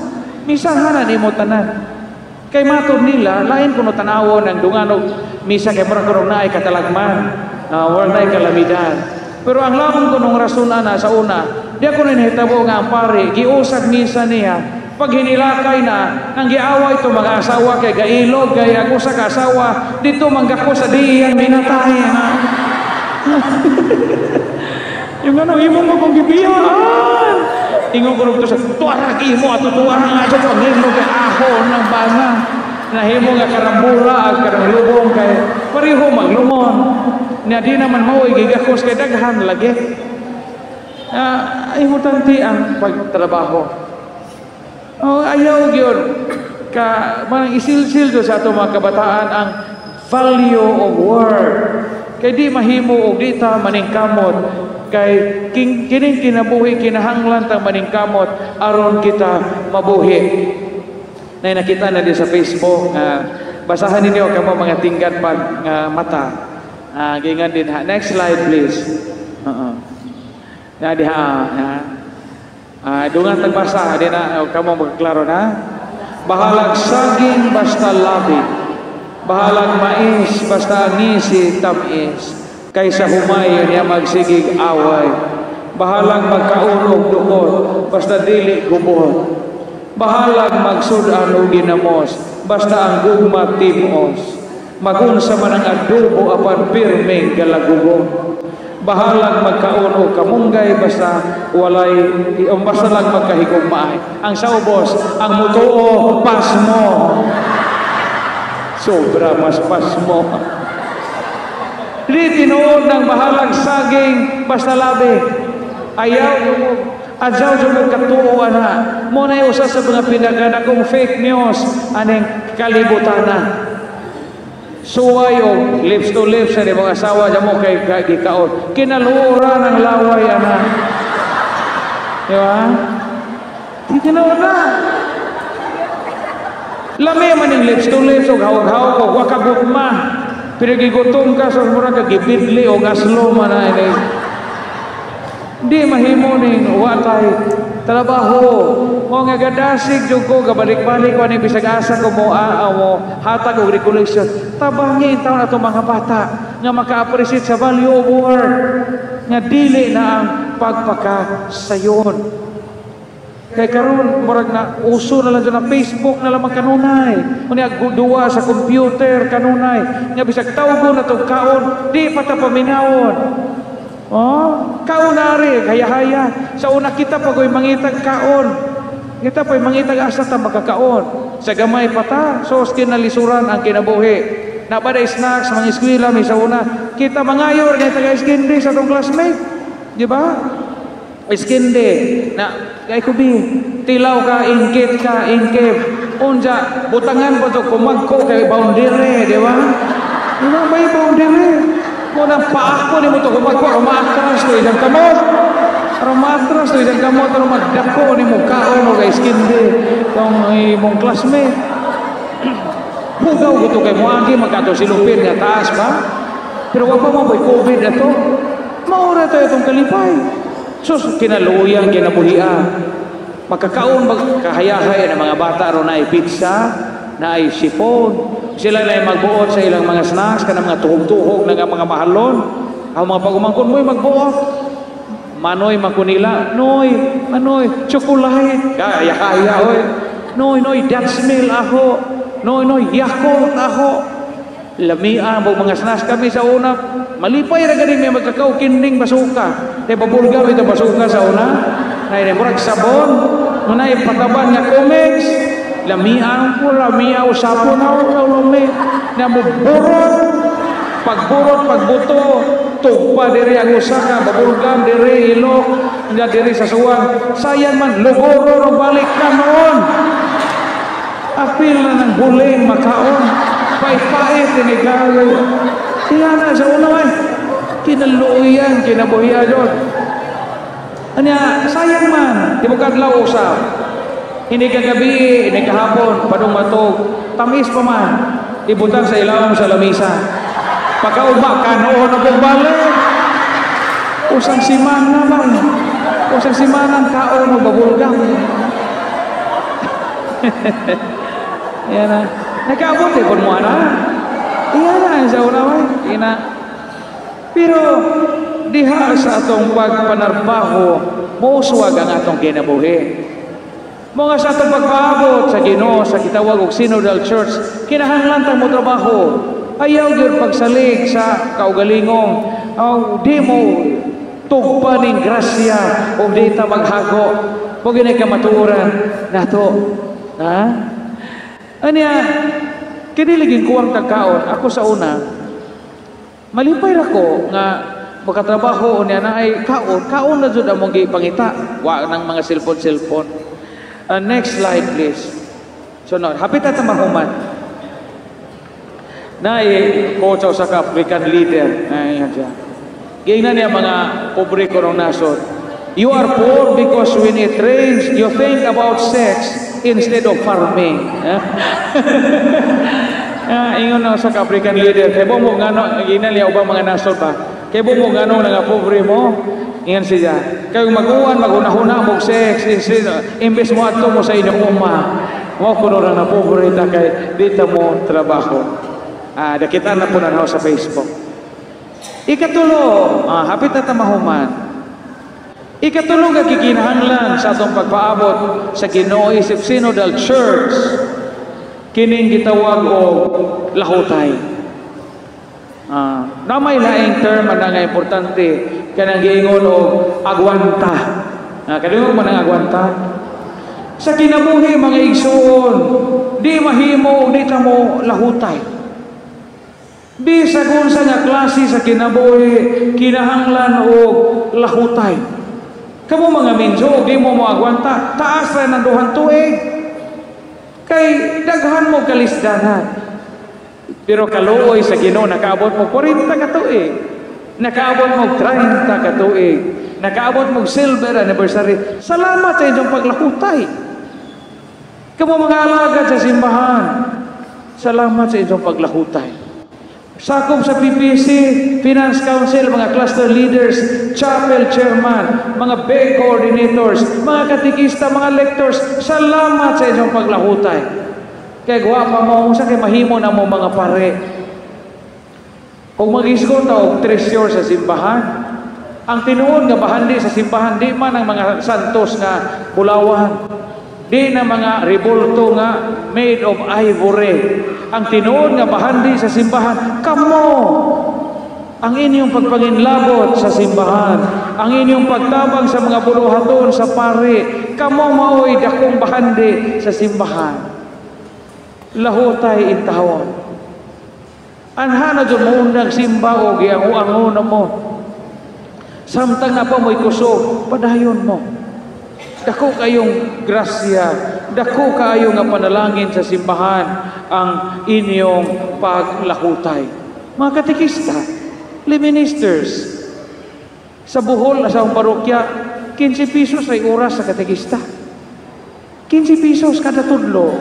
Misahan na nimo tanan. Kay matod nila, lain kuno tanawon ang dunganog misa kay mura kuno naay katalagman, wala naay kalamidad. Pero ang laon ko nung rason ana sa una, di ako nahitabo nga ang pare, giusag misa niya, pag hinilakay na, nang giaway ito mga asawa kay gailog, kay ang usa ka asawa, dito manggako sa diyang minatay. Ha? Yung ano, imo mo kong gibiyaan. Ingon ko nito sa, tuwarag imo ato tuwarag ato pangino kay ahon ng bana. Nahimo nga karambura ag karang lubong kay pareho maglumon. Na di naman mao gigakos kay daghan lagi. Importante ang pagtrabaho. Oh, ayaw gyud ka manang isilsil do sa ato mga kabataan ang value of work. Kay di mahimo og di ta maningkamot kay kining kinabuhi kinahanglan tang maningkamot aron kita mabuhi. Nay nakita na di sa Facebook nga basahan ninyo kamo mga tinggat pag nga mata. Gingan din ha. Next slide, please. Oo. Na diha ha. Dungan tagbasa di na kamo magklaro na. Bahalag saging basta labi. Bahalag mais basta ngisi tamis. Kaysa humay niya magsigig away. Bahalag magkaon og dukot basta dili gubot. Bahalag magsud-an og ginamos basta ang gugma timos. Magunsa man ang adobo apan pirming galagubo. Bahalag magkaon og kamunggay basta walay basta lang magkahigugmaay. Ang sa ubos, ang mutuo pasmo. Sobra mas pasmo. Di tinuod ng bahalag saging basta labi. Ayaw mo adyaw jud mo katuo ana. Mo na usa sa mga pinakadakong fake news aning kalibutana. Suway og lips to lips sa imong asawa mo kay gikaon. Kinaluoran ang laway ana. Di ba? Di tinuod na. Lami man ning lips to lips og hawag-hawag og wa ka gugma. Pero gigutom ka sa mura ka gibidli og aslo man na ini. Di mahimo ning wa tay Trabaho. Mo nga gadasig jud ko, gabalik-balik ko ani bisag asa ko mo mo hatag og recollection. Tabangi taon atong mga bata nga maka-appreciate sa value of work nga dili na ang pagpakasayon. Kay karon murag na uso na lang dyan ang Facebook na lamang kanunay. Unya duwa sa computer kanunay. Nga bisag tawgon na tong kaon, di pa ta paminawon. Oh, kaon na rin, haya-haya. Sa una kita pa ko'y mangitag kaon. Kita pa'y mangitag asa ta makakaon. Sa gamay pa ta, sos kinalisuran ang kinabuhi. Nabaday snacks, mga eskwela, may sa una. Kita mangayor, nga taga iskindi sa tong classmate. Di ba? Iskindi. Na, kay kubi, tilaw ka, ingkit ka, ingkit. Unja, butangan pa to, kumagko kay boundary, di ba? Di ba, may boundary. Muna paako ni mo to, kumagko, rumaatras to isang kamot. Rumaatras to isang kamot, rumadako ni mo, kaon mo kay iskindi. Tong imong classmate. Hugaw ko to kay moagi, magkato silupin nga taas ba? Pero wag pa mo boy COVID na to. Maura to itong kalipay. Sus, kinaluyang, kinabuhian. Magkakaon, magkahayahay ng mga bata ron na ay pizza, na ay sipon. Sila na ay magbuot sa ilang mga snacks, kanang mga tuhog-tuhog na mga mahalon. Ang mga pagumangkon mo'y magbuot. Manoy makunila, noy, manoy, chocolate. Kaya-kaya, oy. Noy, noy, Dutch meal ako. Noy, noy, Yakult ako. Lamia mo mga snacks kami sa una. Malipay ra gani may magkakaw kinding basuka. Kay babulgaw ito basuka sa una. Nay murag sabon, manay pataban nga comics. Lamia ko, lamia usapon na lami. Na mo burot, pagburot, pagbuto, tugpa diri ang usa ka babulgam diri ilok, nya diri sa suwang. Sayan man lugoro ro balik ka noon. Apil na ng huling makaon. Pait-pait tinigalo. Kaya na sa una man, kinaluoyan, kinabuhian yun. Anya, sayang man, di mo kadlaw usap. Hindi kagabi, hindi kahapon, padung matog, tamis pa man, ibutan sa ilawom sa lamisa. Pagkauba, kanoon na pong balik. Usang simana man, usang simana ang kaon o babulgam. Yan na. Nakaabot eh, kung mo ana. Iyan na, sa una man. Ina. Pero, diha sa atong pagpanarbaho, mouswag ang atong kinabuhi. Mga sa atong pagpaabot sa Ginoo sa gitawag og Synodal Church, kinahanglan tang mo trabaho. Ayaw gyud pagsalig sa kaugalingong di mo tugpa ning grasya o di ta maghago. Mo gini kamatuoran nato. Ha? Anya, kiniligin ko ang tagkaon. Ako sa una, malipay ra ko nga makatrabaho niya na ay kaon. Kaon na jud among gipangita. Wa nang mga cellphone-cellphone. Next slide please. So no, hapit ta mahuman. Na coach sa African leader. Ayan siya. Giingnan niya mga pobre ko ng nasod. You are poor because when it rains, you think about sex instead of farming. Ingon na sa African leader, kay mo ngano giingnan niya ubang mga nasod ba? Kay mo ngano nga pobre mo? Ingon siya. Kay mag-uwan maghuna-huna mo sex instead imbes mo adto mo sa inyong uma. Mo kuno ra na pobre ta kay di ta mo trabaho. Nakita na po na sa Facebook. Ikatulo, hapit na ta mahuman. Ikatulo nga gikinahanglan sa atong pagpaabot sa Ginoo isip Synodal Church, kining gitawag og lahutay. Na may laing term ana nga importante kanang giingon og agwanta. Kadungog man ang agwanta. Sa kinabuhi mga igsuon, di mahimo og di ta mo lahutay. Bisag unsa nga klase sa kinabuhi, kinahanglan og lahutay. Kamo mga minjo, di mo moagwanta, taas ra ng duhang tuig. Kay daghan mo kalisdanan. Pero kaluoy sa Ginoo, nakaabot mo 40 ka tuig. Nakaabot mo 30 ka tuig. Nakaabot mo silver anniversary. Salamat sa inyong paglakutay. Kamo mga alagad sa simbahan, salamat sa inyong paglakutay. Sakop sa PPC, Finance Council, mga cluster leaders, chapel chairman, mga big coordinators, mga katikista, mga lectors, salamat sa inyong paglahutay. Kay guwa pa mo, sa kay mahimo na mo mga pare. Kung mag-isgot og treasure sa simbahan, ang tinuod nga bahandi sa simbahan, di man ang mga santos nga bulawan, di na mga rebulto nga made of ivory. Ang tinuod nga bahandi sa simbahan, kamo! Ang inyong pagpanginlabot sa simbahan, ang inyong pagtabang sa mga buluhaton sa pare, kamo maoy dakong bahandi sa simbahan. Lahutay intawon. Anha na dyan mo undang simba o giangu-angu na mo. Samtang na pa mo'y kusog, padayon mo. Dako kayong grasya, dako kayo nga panalangin sa simbahan ang inyong paglahutay. Mga katikista, lay ministers, sa Bohol, sa akong parokya, 15 pesos ay oras sa katikista. 15 pesos kada tudlo.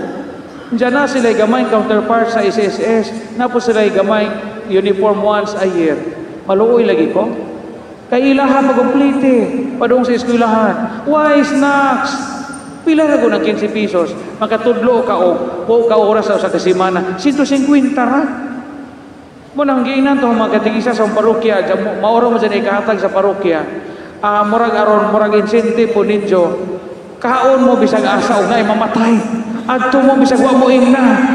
Diyan na sila gamay counterpart sa SSS, na po sila gamay uniform once a year. Maluoy lagi ko. Kay ilaha pagkumplete, padung sa eskwelahan. Why snacks? Pila ra ko ng 15 pesos? Makatudlo ka og po ka oras sa kasimana, 150 ra. Mo nang giinan to mga katikisa sa parokya, maoro mo dyan ikahatag sa parokya. Murag aron, murag incentive po ninyo. Kaon mo bisag asa og naay mamatay. Adto mo bisag wa mo ingna.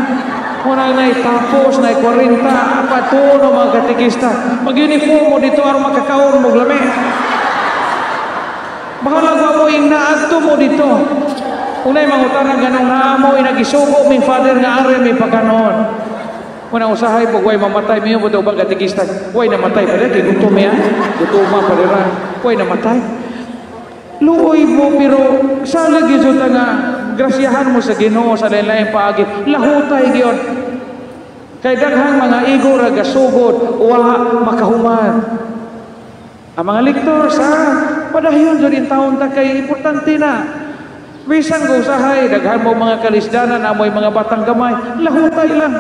Muna na tapos na 40 patuno mga katikista. Mag-uniform mo dito aron makakaon mo lami. Bahala wa mo ingna, adto mo dito. Unay mangutana ganong naamo inagisugo mi father nga are mi pakanon. Muna usahay pag way mamatay miyo mo ubang katikista. Way namatay pa kay gutom ya. Gutoma pa dira. Way namatay. Luoy mo pero salag gyud ta nga grasyahan mo sa Ginoo sa lain-laing paagi. Lahutay gyud. Kay daghang mga igo ra gasugod wa makahuman. Ang mga lektors ha, padayon jud in taon ta kay importante na. Bisan ko usahay daghan mo mga kalisdanan amoy mga batang gamay, lahutay lang.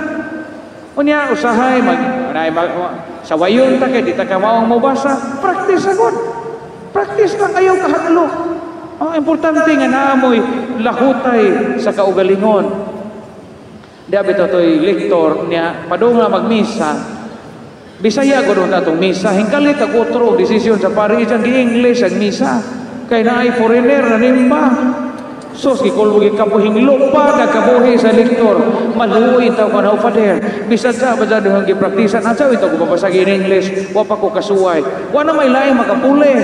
Unya usahay mag unay mag sa wayon ta kay di ta kamaong mobasa, practice agad. Practice lang ayaw kahadlok. Ang importante nga naamoy lahutay sa kaugalingon. Di abi to to'y lektor niya padung nga magmisa. Bisaya ko doon atong misa, hingkali kag otro desisyon sa pari isang gi-English ang misa. Kay naay foreigner na nimba. Sos gikulbo gikabuhing lupa kakabuhi sa lektor. Maluoy taw kanaw father. Bisan sa ba dyan ang gipraktisan asa ito ko babasag in English, wa pa ko kasuway. Wa na may laing makapuli.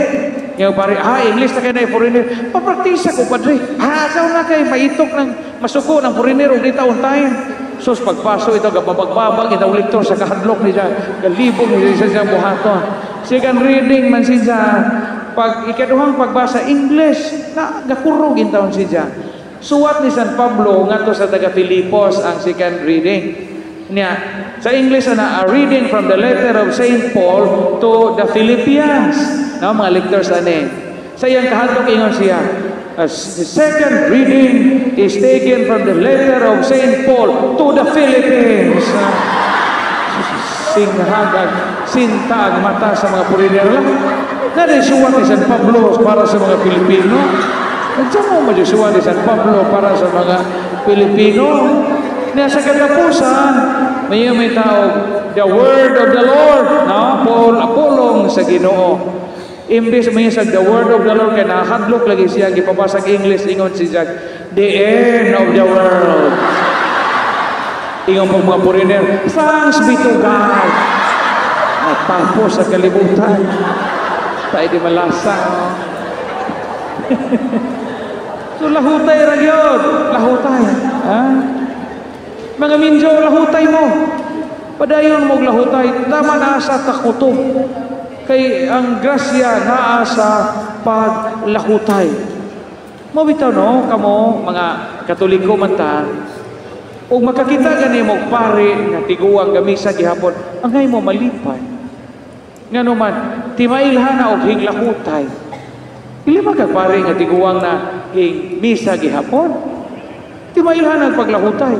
Yung pare, English na kay na foreigner. Papraktisa ko padre. Asaw na kay maitok ng masuko ng foreigner og di taon tayo. Sos pagpaso ito gababagbabag itaw lektor sa kahadlok niya, galibog niya sa siyang buhaton. Second reading man siya. Pag ikaduhang pagbasa English, na gakurog in taon siya. Suwat ni San Pablo ngadto sa taga Filipos ang second reading. Niya sa English ana, a reading from the letter of Saint Paul to the Philippians. No, mga lectors ani. Sa iyang kahadlok ingon siya, the second reading is taken from the letter of Saint Paul to the Philippines. Singhagag, sinta ang mata sa mga puriner lang. Nadisuwat ni San Pablo para sa mga Pilipino. Nagsa mo madisuwat ni San Pablo para sa mga Pilipino. Niya sa katapusan, may tawag, the word of the Lord. No? Paul, pulong sa Ginoo. Imbes may sa the word of the Lord, kaya nakahadlok lagi siya, gipabasag English, ingon si Jack, the end of the world. Ingon pag mga puriner, thanks be to God. Natapos sa kalibutan. Tayo di malasa. So lahutay ra gyud, lahutay. Ha? Mga minjo, lahutay mo. Padayon mo lahutay, tama na sa takutob. Kay ang grasya naa sa paglahutay. Mo bitaw no, kamo mga Katoliko man ta, ug makakita gani mo pare nga tiguang gamisa gihapon, angay mo malipay. Ngano man, timailhan na og hinglahutay. Dili man ka pare nga tiguang na hing misa gihapon. Timailhan ang paglahutay.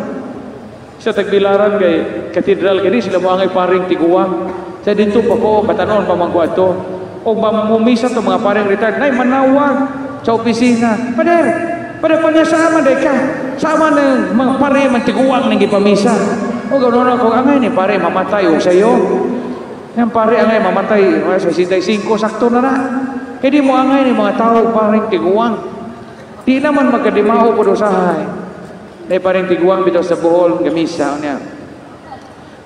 Sa Tagbilaran kay katedral kay di sila moangay paring tiguang. Sa dito pa ko batanon pa man ko adto. O mumisa to mga paring retired nay manawag sa opisina. Pader, pader pa niya sama day ka. Sama ng mga pare man tiguang nang gipamisa. O ganoon ako angay ni pare mamatay og sayo. Yang pare angay mamatay sa 65 sakto na na. Kay di mo angay ni mga tao paring tiguang. Di naman magkadimao pud usahay. Nay paring tiguang bitaw sa Bohol gamisa niya.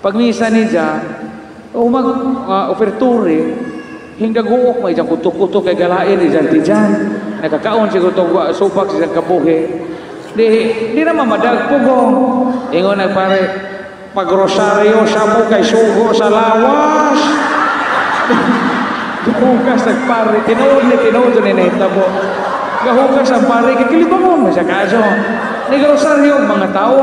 Pag misa niya o mag ofertore hingga guok may isang kutok-kutok kay galain ni Jan Tijan. Nakakaon siguro tong supak sa isang kabuhi. Di, di naman madagpugong. Ingon na pare, pag-rosaryo sa mo kay sugo sa lawas. Gahukas ang pare, tinuod ni tinuod ni nahitabo. Gahukas ang pare, kikilibangon mo siya kaso. Nag-rosaryo ang mga tao.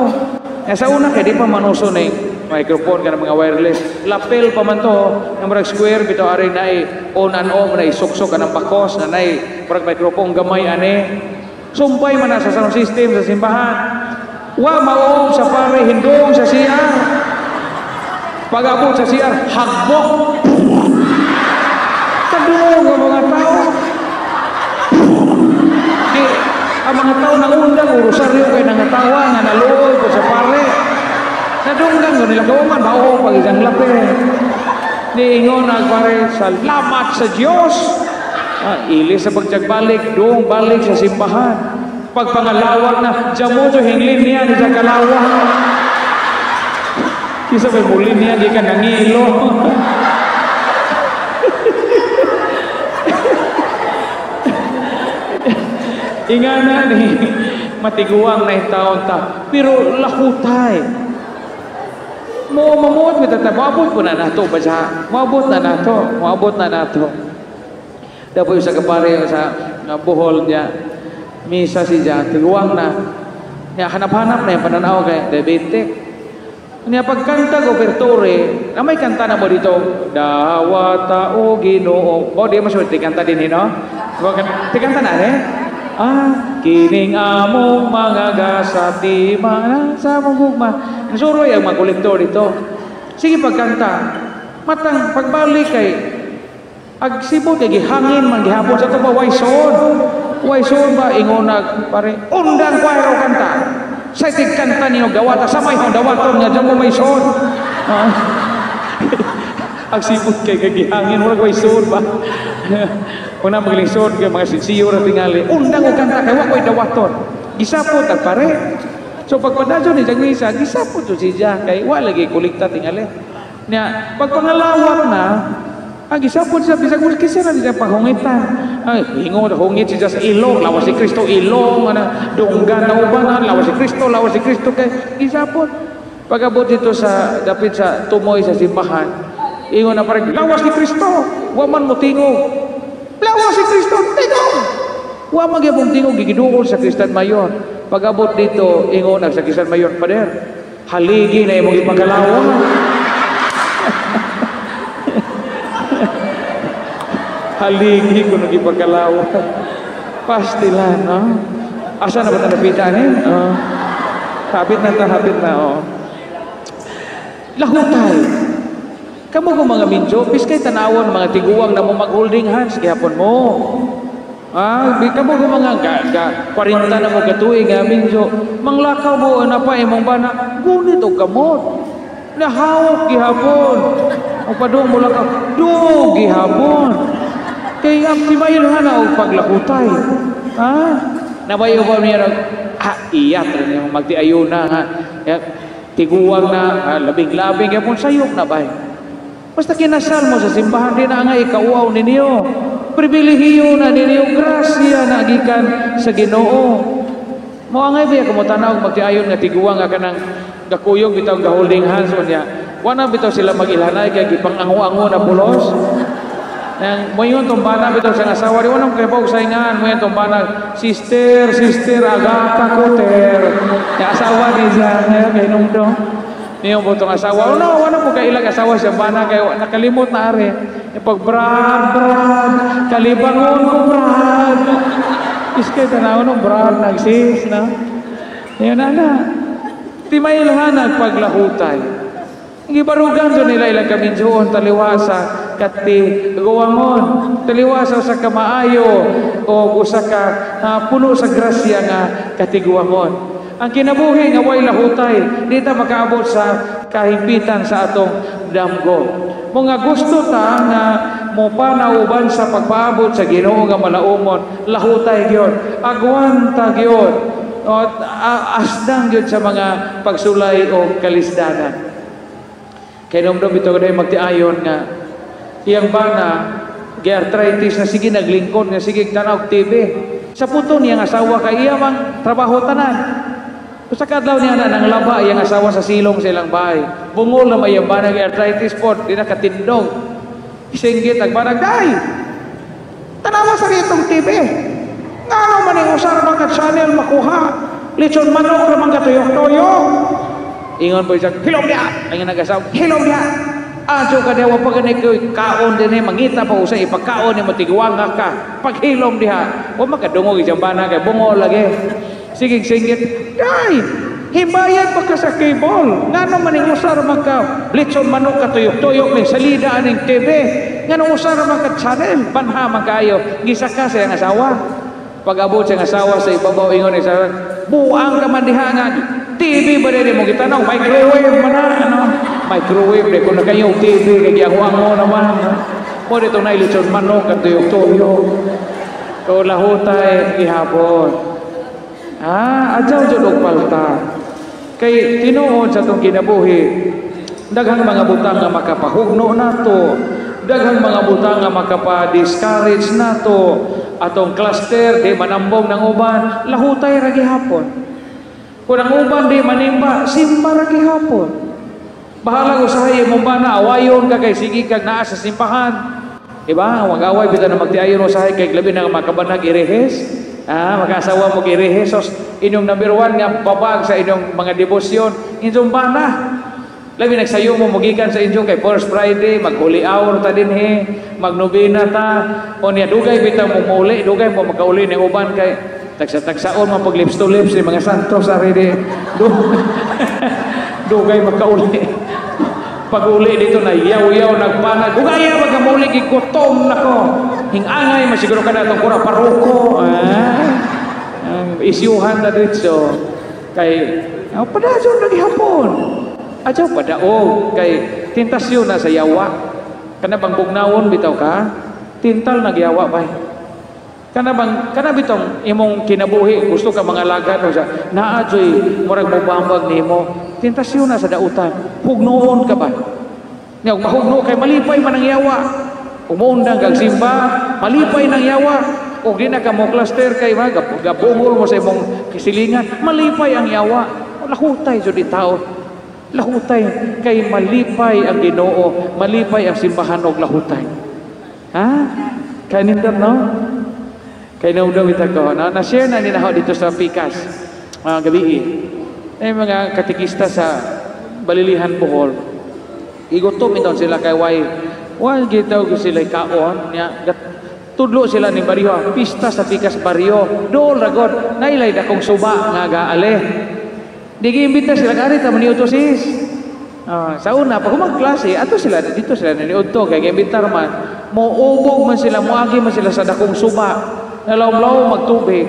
Sa una kay di pa manuso ni microphone ka ng mga wireless. Lapel pa man to, ng murag square, bitaw ari na on and off, na isuksok ka ng bakos, na nai murag microphone gamay ane. Sumpay man na sa sound system sa simbahan. Wa maob sa pare, hindong sa CR. Pag-abot sa CR, hagbok. Kadungog ang mga tao. Di, ang mga tao naundang, urosaryo kay nangatawa, nga naluoy ko sa pare. Nadunggan ko nila kawaman, mao pag isang lapel. Niingon ang pare, salamat sa Diyos. Ili sa pagjagbalik, doong balik sa simbahan. Pagpangalawag na, diyan mo to hinglin niya, di sa kalawag. Kisa may muli niya, di ka nangilo. Ingana ni matiguang na taon ta, pero lahutay. Mo mamuot mi tata, moabot ko na nato ba siya? Moabot na nato, moabot na nato. Dapat sa kapare sa Bohol niya, misa si siya, tiguang na. Niya hanap-hanap na yung pananaw kay diabetic. Niya pagkanta ko ofertore, na may kanta na mo dito, Dawata o Ginoo. O di mo siya tikanta din no? Tikanta na eh? Ah, kining among mga gasa di mana sa among gugma. Nasuroy ang mga kolektor dito. Sige pagkanta, matang pagbalik kay agsibot kay gihangin man gihapon sa to ba way soon. Way soon ba ingonag pare undang choir kanta. Sa tigkanta ninyo dawata sa may dawaton nga dyan mo may soon. Agsibot kay gihangin murag way soon ba. Una maglingson kay mga sinsiyo ra tingali undang og kanta kay wa koy dawaton. Gisapot ang pare. So pagpadadyo ni jag misa gisapot jud siya kay wa lagi kolekta tingali. Nya pagpangalawak na ang gisapot siya bisag kisa na siya paghungitan. Ay hingo hungit siya sa ilong, lawas si Kristo ilong ana dunggan na ubanan, lawas si Kristo, lawas si Kristo kay gisapot. Pagabot dito sa dapit sa tumoy sa simbahan, ingon na pare lawas ni Kristo, wa man mo tingog. Lawas si Kristo, tingog! Wa man gyapon tingog gigiduol sa Kristan Mayor. Pag-abot dito, ingon sa Kristan Mayor, pader, haligi na imong ipagalawan. Haligi kuno ipagalawan. Pastilan, no? Asa na ba ta napita ni? Oh. Habit na ta, habit na, oh. Lahutay. Kamo ko mga minjo, piskay tanawon mga tiguang na mo mag-holding hands gihapon mo. Ah, kamo ko mga ga 40 na mo katuig nga minjo, manglakaw mo na pa imong bana, gunit og kamot. Nahawok gihapon. Og padung mo lakaw, do gihapon. Kay ang timayilhan na og paglakutay. Ha? Nabayo ba niya ah iya niya magtiayo na ha. Tiguang na labing-labing gihapon sayop na bay. Basta kinasal mo sa simbahan, di na nga ikauaw ninyo. Pribilehiyo na ninyo, grasya na gikan sa Ginoo. Mo angay biya kamo tanaw magtiayon nga tiguang nga kanang gakuyog bitaw ga holding hands niya. Wala bitaw sila magilhanay kay gipangango-ango na pulos. Nang moingon tong bana bitaw sa asawa, di wala kay paug saingan, moingon tong bana, sister, sister agata ko ter. Ya asawa ni siya kay hinumdom. Niyong butong asawa, oh no, wala po kailag asawa siya bana kay nakalimot na are. Pag brad, brad, kalibangon ko brad. Iskay tanaw nung brad nagsis na. Niyo na na. Timailhan ang paglahutay. Gibarugan jud nila ilang kaminyoon taliwasa katiguangon, taliwasa sa kamaayo o usa ka puno sa grasya nga katiguangon. Ang kinabuhi nga way lahutay, di ta makaabot sa kahimpitan sa atong damgo. Mga gusto ta nga mopanauban sa pagpaabot sa Ginoo nga malaumon, lahutay gyud, agwanta gyud, o asdang gyud sa mga pagsulay o kalisdanan. Kay nomdom ito gano'y magtiayon nga iyang bana gi-arthritis na sige naglingkod nga sige tanaw TV. Sa puto niyang asawa kay iya mang trabaho tanan. Usa ka adlaw niya na nang laba iyang asawa sa silong sa ilang bahay. Bungol na may iyang bana gi-arthritis pod, di na katindog. Singgit ang bana, "Day! Tanawa sa ritong TV. Ngano man ning usar man ka channel makuha? Litson manok ra man katuyok-tuyok." Ingon po siya, "Hilom diha!" Ang nag-asawa, "Hilom diha! Adyo ka diha, wa pa gani ko'y kaon din eh, mangita pa usay, ipagkaon ni mo, tigwanga ka. Paghilom diha." Wa makadungog isang bana kay bungol lagi. Sige, singgit, "Day! Hibayad pa ka sa cable. Ngano man ning usar man ka, litson manok katuyok-tuyok, may salida aning TV. Ngano usar man ka channel, panha man kayo." Gisaka sa iyang asawa. Pag-abot sa iyang asawa sa ibabaw, ingon ni asawa, "Buang ka man diha nga, TV ba din mo gitanaw, microwave man na, ano? Microwave, di ko na kayo TV, kay giango-ango naman. No? Mo dito na ilitson manok at tuyok-tuyok." So lahutay gihapon. Ah, adyaw jud og palta. Kay tinuod sa atong kinabuhi, daghang mga butang nga makapahugno nato, daghang mga butang nga makapa-discourage nato, atong cluster di manambong ng uban, lahutay ra gihapon. Kung ang uban di manimba, simba ra gihapon. Bahala usahay imong bana, awayon ka kay sige kag naa sa simbahan. Diba? Mag-away bitaw na magtiayon usahay kay labi na makabanag irehes. Ah, mag-asawa mo irehes. So, inyong number one nga babag sa inyong mga debosyon, inyong bana. Labi nagsayo mo mugikan sa inyong kay First Friday, mag Holy Hour ta dinhi, magnobena ta. O niya dugay bitaw mo muuli, dugay mo makauli ning uban kay tagsa-tagsaon man pag lips to lips ni mga santos ari di. Dugay makauli. Pag uli dito na yaw-yaw nagpanag. Ugaya magamuli gigutom nako. Hingangay masiguro ka na itong kura paroko. Ah, isyuhan na dito. Kay oh, padayon lagi hapon. Adyaw padaog kay tentasyon na sa yawa. Kana bang bugnawon bitaw ka? Tintal nagyawa bay. Kana bang kana bitong imong kinabuhi gusto ka mga lagan o sa naa joy murag mobambag nimo. Tentasyon na sa dautan. Hugnoon ka ba? Nya ug mahugno kay malipay man ang yawa. Umuundang kag simba, malipay nang yawa. Og di na ka mo cluster kay mga gabungol mo sa imong kisilingan, malipay ang yawa. Lahutay jud tao. Lahutay kay malipay ang Ginoo, malipay ang simbahan og lahutay. Ha? Kanindot no? Kay naudong ita ko, na na-share na nila dito sa Pikas, mga gabi. Ay mga katikista sa Balilihan, Bohol. Igutom iton sila kay way gitaw ko sila kaon nya tudlo sila ni baryo, pista sa Pikas baryo. Dool ragod nailay dakong suba nga gaale. Di giimbita sila kari ta maniudto sis. Sa una pag magklase ato sila dito sila naniudto kay giimbitar man. Moubog man sila, moagi man sila sa dakong suba. Nalawlaw magtubig.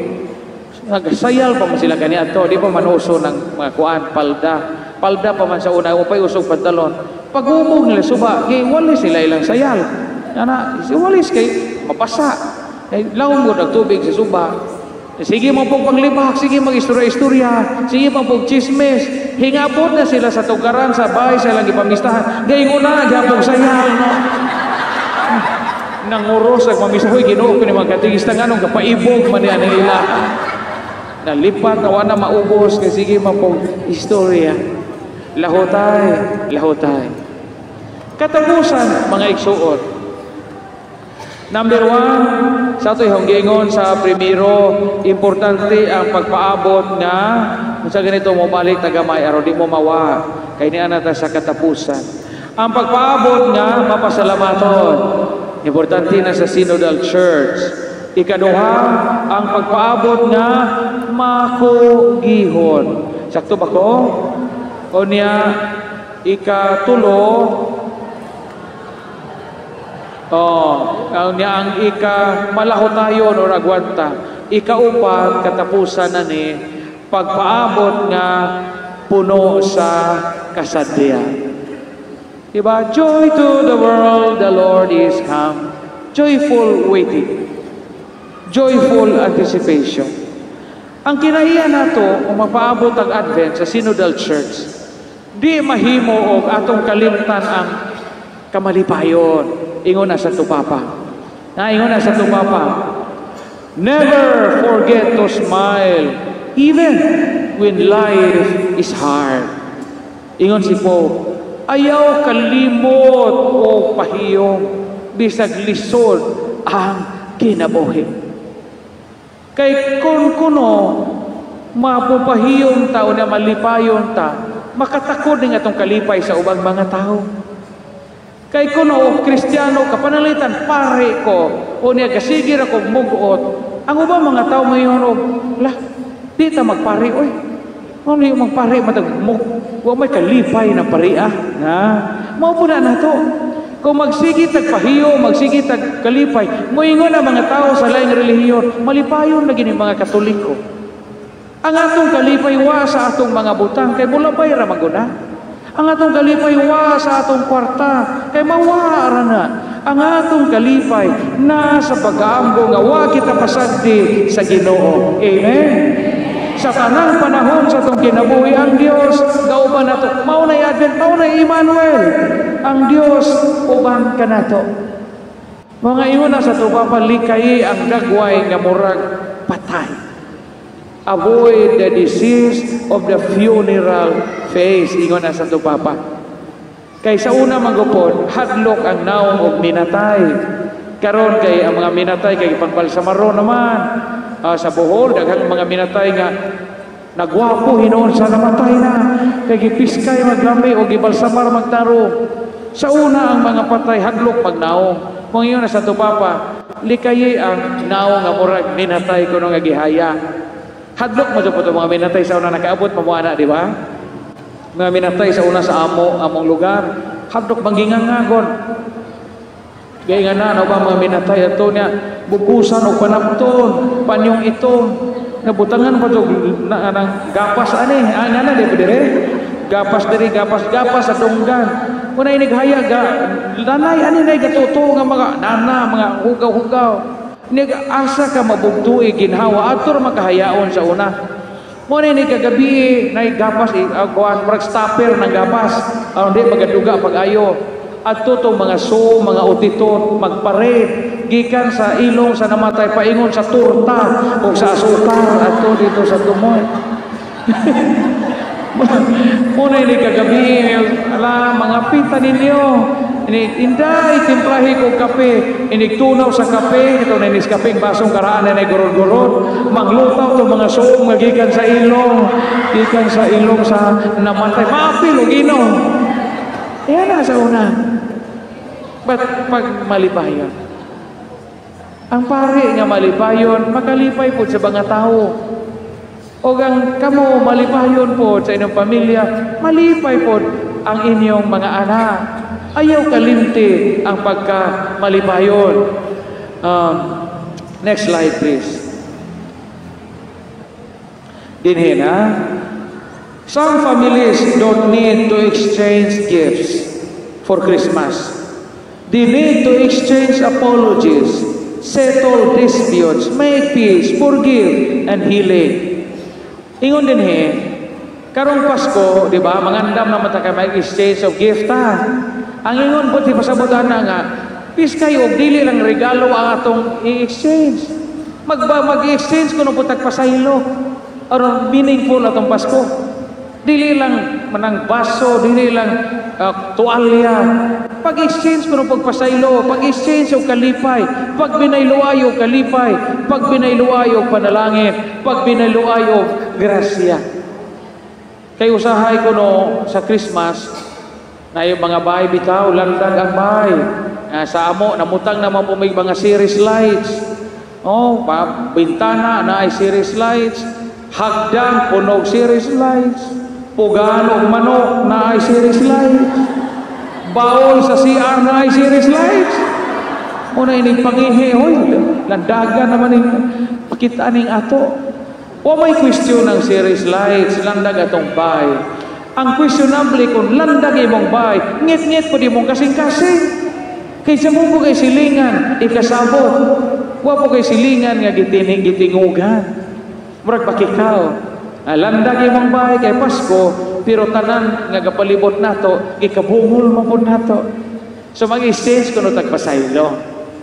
Nagsayal pa man sila kani ato, di pa man uso ng mga kuan palda. Palda pa man sa una, o pa'y usog pantalon. Pag umog nila suba, kay wali sila ilang sayal. Ana, si walis kay mapasa. Kay lawom gud ang tubig sa suba. Sige mo pong panglibak, sige mag-istorya-istorya, sige mo pong chismis. Hingabot na sila sa tugaran, sa bahay, sa ilang ipamistahan. Gayong una, gyapong sayal, no? Nanguros ang mamisa, huy, Ginoo ko ni mga katigista nga nung kapaibog man niya nila. Nalipat na wala maubos, kay sige mo pong istorya. Lahutay, lahutay. Katapusan, mga igsuon. Number one, sa ito yung gingon sa primero, importante ang pagpaabot nga kung sa ganito mo balik tagamay aron di mo mawa kay niya na ta sa katapusan. Ang pagpaabot nga mapasalamaton, importante na sa Synodal Church. Ikaduha, ang pagpaabot nga makugihon. Sakto ba ko? Unya ikatulo, oh, unya ang ika malahotayon or agwanta. Ikaupat, katapusan na ni pagpaabot nga puno sa kasadya. Diba? Joy to the world, the Lord is come. Joyful waiting. Joyful anticipation. Ang kinaiya nato kung mapaabot ang Advent sa Synodal Church, di mahimo og atong kalimtan ang kamalipayon. Ingon na Santo Papa. Na ingon na Santo Papa. "Never forget to smile even when life is hard." Ingon si Pope, ayaw kalimot o pahiyong bisag lisod ang kinabuhi. Kay kung kuno mapupahiyong ta o na malipayon ta, makatakod ning atong kalipay sa ubang mga tao. Kay kuno o Kristiyano ka, pananglitan pare ko o niya gasigir ako mugot, ang ubang mga tao mayon og lah, di ta magpare oy. Ano yung magpare matag mo, wa may kalipay na pariah na. Mao po na nato. Kung magsige tag pahiyo, magsige tag kalipay, moingon ang mga tao sa laing relihiyon, malipayon na gini mga Katoliko. Ang atong kalipay wa sa atong mga butang kay mulabay ra man guna. Ang atong kalipay wa sa atong kwarta kay mawa ra na. Ang atong kalipay na sa pag-aamgo nga wa kita pasagdi sa Ginoo. Amen. Sa tanang panahon sa atong kinabuhi, ang Dios gauban nato. Mao na Advent, mao na Emmanuel. Ang Dios uban kanato. Mga ingon na Santo Papa, likayi ang dagway nga murag patay. "Avoid the disease of the funeral face," ingon na Santo Papa. Kay sa una manggupod, hadlok ang naong og minatay. Karon kay ang mga minatay kay pangbalsamaro naman. Sa Bohol, daghang mga minatay nga nagwapo hinuon sa namatay na. Kay gipiskay maglami o gibalsamar magtaro. Sa una, ang mga patay hadlok magnaong. Kung ingon na Santo Papa, likayi ang naong nga murag minatay kuno nga gihaya. Hadlok mo po mga minatay sa una, nakaabot pa mo ana, di ba? Mga minatay sa una sa amo, among lugar. Hadlok manggingangagon. Gaya nga na, ano ba mga minatay ato niya, bukusan o panapton, panyong itom, nabutangan pa to na, ng gapas ani, ah, nga na, di ba dire? Gapas diri, gapas, gapas sa dunggan. Kung na inighaya, ga, lanay, ani na gatuto nga mga nana, mga hugaw-hugaw. Nig asa ka mabugtui ginhawa, ato ra makahayaon sa una. Mo na ni kagabi, na gapas, kuan, murag stopper ng gapas. Aron di magaduga pag-ayo. Adto tong mga so, mga utitot, magparade, gikan sa ilong sa namatay paingon sa turta o sa asukar adto dito sa tumoy. Muna ini kagabi, ala mga pita ninyo. Ini inday timplahi ko kape, inig tunaw sa kape, ito na inis kape basong karaan na gurod-gurod. Manglutaw to mga suong nga gikan sa ilong sa namatay. Maapil og inom. Yan na sa una. But pag malipayon, ang pare nga malipayon, makalipay po sa mga tao. O ang kamo malipayon po sa inyong pamilya, malipay po ang inyong mga anak. Ayaw kalimti ang pagka malipayon. Next slide, please. Dinhin, ha? Some families don't need to exchange gifts for Christmas. They need to exchange apologies, settle disputes, make peace, forgive, and healing. Ingon din he, karong Pasko, di ba, mangandam naman ta kay may exchange of gift ta. Ang ingon po, di pasabutan na nga, piskay og dili lang regalo ang atong i-exchange. Magba mag-exchange kuno po tag pasaylo. Aron meaningful atong Pasko. Dili lang manang baso, dili lang tuwalya. Pag-exchange kuno pagpasaylo, pag-exchange og kalipay, pag binayluay og kalipay, pag binayluay og panalangin, pag binayluay og grasya. Kay usahay kuno sa Christmas, na yung mga bahay bitaw, landag ang bahay. Sa amo, namutang naman po may mga series lights. Oh, pa, bintana na ay series lights. Hagdan, punog series lights. Pugaan og manok na ay series lights. Baol sa CR na ay series lights. Una inig pangihi, hoy, landagan naman ning pakita ning ato. Wa may question ng series lights, landag atong bay. Ang questionable kung landag imong bay, ngit-ngit po di mong kasing-kasing. Kaysa mo po kay silingan, ikasabot. Wa po kay silingan nga gitining gitingugan. Murag pakikaw. Landag imong bahay kay Pasko, pero tanan nga gapalibot nato, gikabungol mo po nato. So mag-exchange kuno tag pasaylo.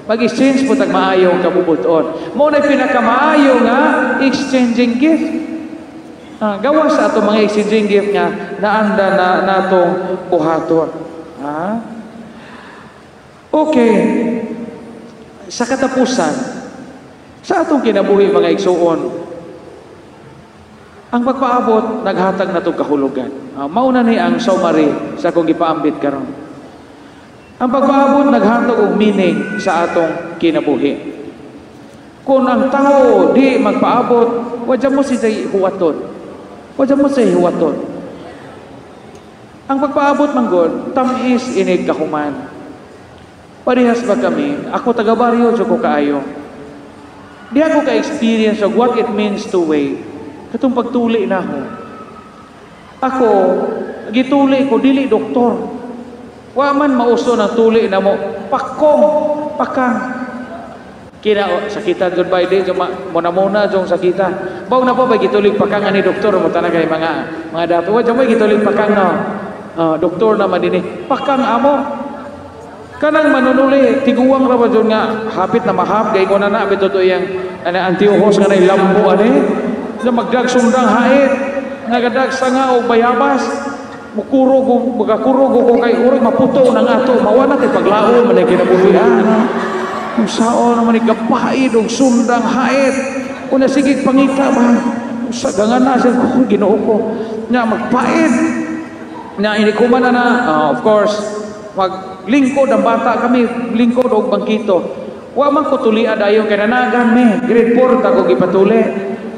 Mag-exchange po tag maayong kabubuton. Mao na pinakamaayo nga exchanging gift. Gawa sa ato mga exchanging gift nga naanda na natong buhaton. Ha? Okay. Sa katapusan, sa atong kinabuhi mga igsuon, ang pagpaabot naghatag na itong kahulugan. Mauna ni ang summary sa akong gipaambit karon. Ang pagpaabot naghatag og meaning sa atong kinabuhi. Kung ang tao di magpaabot, wadya mo siya huwaton. Wadya mo siya huwaton. Ang pagpaabot manggod, tamis inig kahuman. Parehas ba kami? Ako taga-baryo, ko kaayo. Di ako ka-experience of what it means to wait. Katong pagtuli na ako. Ako, gituli ko, dili doktor. Wa man mauso ng tuli na mo, pakong, pakang. Kina, sakitan doon ba, di, muna-muna yung sakita. Baw na po ba gitulig pakang ani doktor, mo tanagay mga dato. Wa mo gitulig pakang no. Doktor naman din eh. Pakang amo. Kanang manunuli, tiguang ra ba dyan nga, hapit na mahap, kay ko na na, bito to iyang Antiochos nga na lambo ani, na magdag sundang hait, nagadag sanga o bayabas, mukurog, magakurog ko kay urog maputo ng ato, mawa na kay paglaon, manay kinabuhian. Kung sao naman igapaid og sundang hait, una sige pangita ba, sa gangan na siya, Ginoo ko, nga magpaid, na inikuman na na, of course, maglingkod ang bata kami, lingkod og bangkito. Wa man ko tulia dayon kay nanagan me, grade 4 ta ko gipatuli.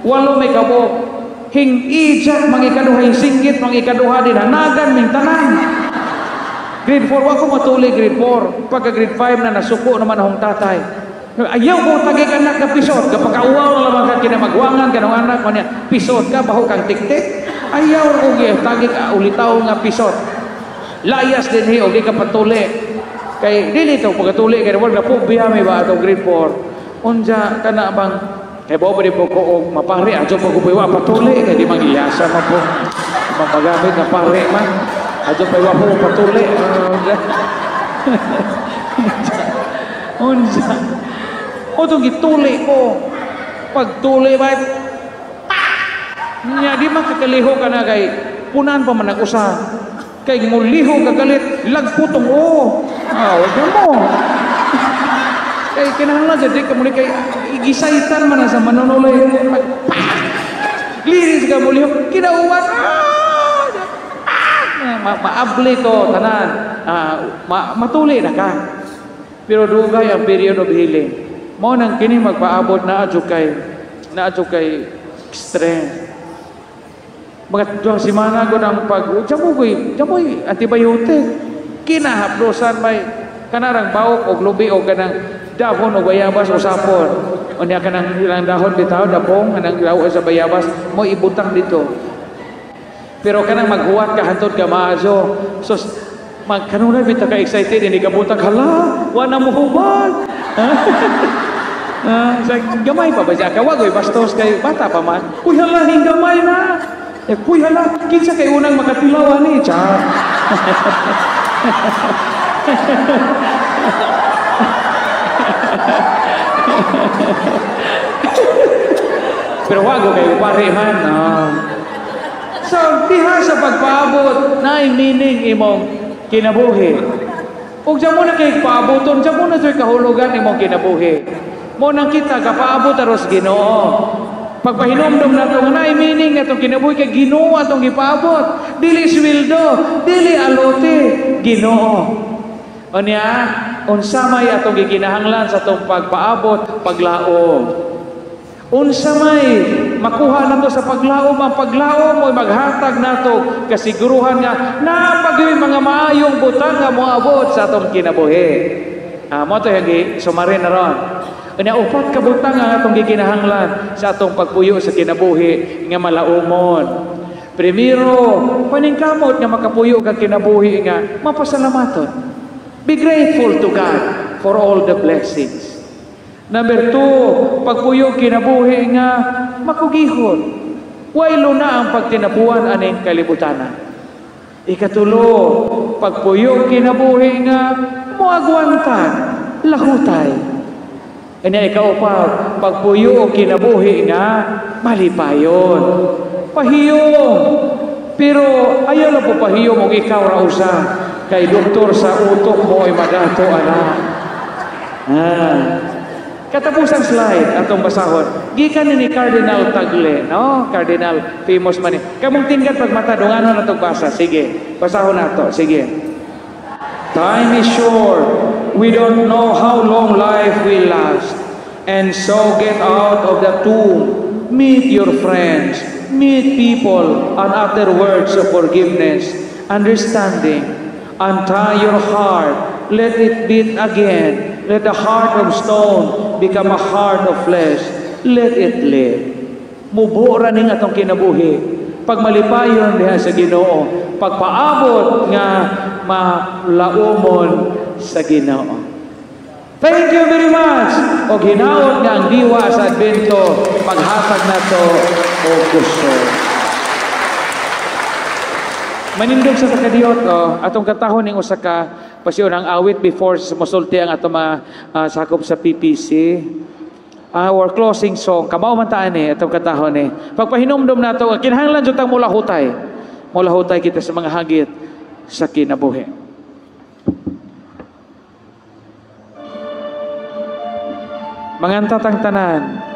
Walo may kabo, hing ijak mangikaduha, hing singgit mangikaduha din, nanagan ming tanan. Grade 4, wa ko matuli grade 4. Pagka grade 5 na nasuko naman akong tatay. Ayaw ko tagig anak ka pisot, kapag kauwaw na lamang ka kinamagwangan kanong anak mo niya, pisot ka, baho kang tiktik. Ayaw ko tagig ulitaw nga pisot. Layas din hi, o di ka patuli. Kay dili to pagkatuli kay wala po biya may ba atong grade 4. Unja kana bang kay bo di po ko og mapari adto pa ko wa patuli kay di mangiyasa man po. Magamit na pare man. Adto pa wa po patuli. Unja. Otong gituli ko. Pagtuli ba nya di man kakaliho ka na kay punan pa man nag-usa. Kay muliho kagalit, lagputong o. Wag mo. Kay kinahanglan jud di ka muli kay igisaitan man sa manunuloy. Liris ka muliho, kinauwan. Maabli to tanan. Matuli na ka. Pero dugay ang period of healing. Mao nang kini magpaabot na adyo kay strength. Mga duhang simana ko ng pag jamoy antibiotic kinahapdosan may kanarang bawok og lubi og kanang dahon og bayabas o sapon unya kanang ilang dahon bitaw dapong kanang law sa bayabas mo ibutang dito pero kanang maghuwat ka hantod ka maazo so magkanunay bitaw ka excited ini kabutang hala wa na mo hubag. Sa gamay pa ba siya ka wagoy bastos kay bata pa man uy hala hinggamay na. Eh, kuy hala, kinsa kay unang makatilaw ani, char. Pero wago kayo pare man. So, diha sa pagpaabot, naay meaning imong kinabuhi. Ug dyan mo na kay paaboton, dyan mo na sa'y kahulugan imong kinabuhi. Mo nang kita kapaabot aros Ginoo. Pagpahinomdom nato nga naay meaning atong kinabuhi kay Ginoo atong gipaabot. Dili sweldo, dili alote, Ginoo. Unya, unsa may atong gikinahanglan sa atong pagpaabot, paglaom. Unsa may makuha nato sa paglaom, ang paglaom mo'y maghatag nato kasiguruhan nga naa pa gyud mga maayong butang nga moabot sa atong kinabuhi. Mo to yung summary na ron. Unya upat ka butang ang atong gikinahanglan sa atong pagpuyo sa kinabuhi nga malaumon. Primero, paningkamot nga makapuyo kag kinabuhi nga mapasalamaton. Be grateful to God for all the blessings. Number 2, pagpuyo kinabuhi nga makugihon. Waylo na ang pagtinapuan aning kalibutanan. Ikatulo, pagpuyo kinabuhi nga moagwantan, lahutay. Kanya ikaupat, pagpuyo kinabuhi nga malipayon. Pahiyong. Pero ayaw lang po pahiyong og ikaw ra usa kay doktor sa utok mo ay madato ana. Katapusang slide atong basahon. Gikan ni Cardinal Tagle, no? Cardinal famous man ni. Kamong tinggat pagmata dunganon natong basa. Sige, basahon nato. Sige. Time is short. We don't know how long life will last. And so get out of the tomb. Meet your friends. Meet people and utter words of forgiveness, understanding. Untie your heart. Let it beat again. Let the heart of stone become a heart of flesh. Let it live. Mubuo ra ning atong kinabuhi. Pagmalipayon diha sa Ginoo, pagpaabot nga malaumon sa Ginoo. Thank you very much. Og hinaot nga ang diwa sa Adbento paghatag nato og kusog. Manindog sa takadiyot, oh, atong katahon ning usa ka pasyon ang awit before mosulti ang atong mga sakop sa PPC. Our closing song, kamao man taan eh, atong katahon eh. Pagpahinumdom nato, kinahanglan jud tang mulahutay. Mulahutay kita sa mga hagit sa kinabuhi. Mangantatang tanan.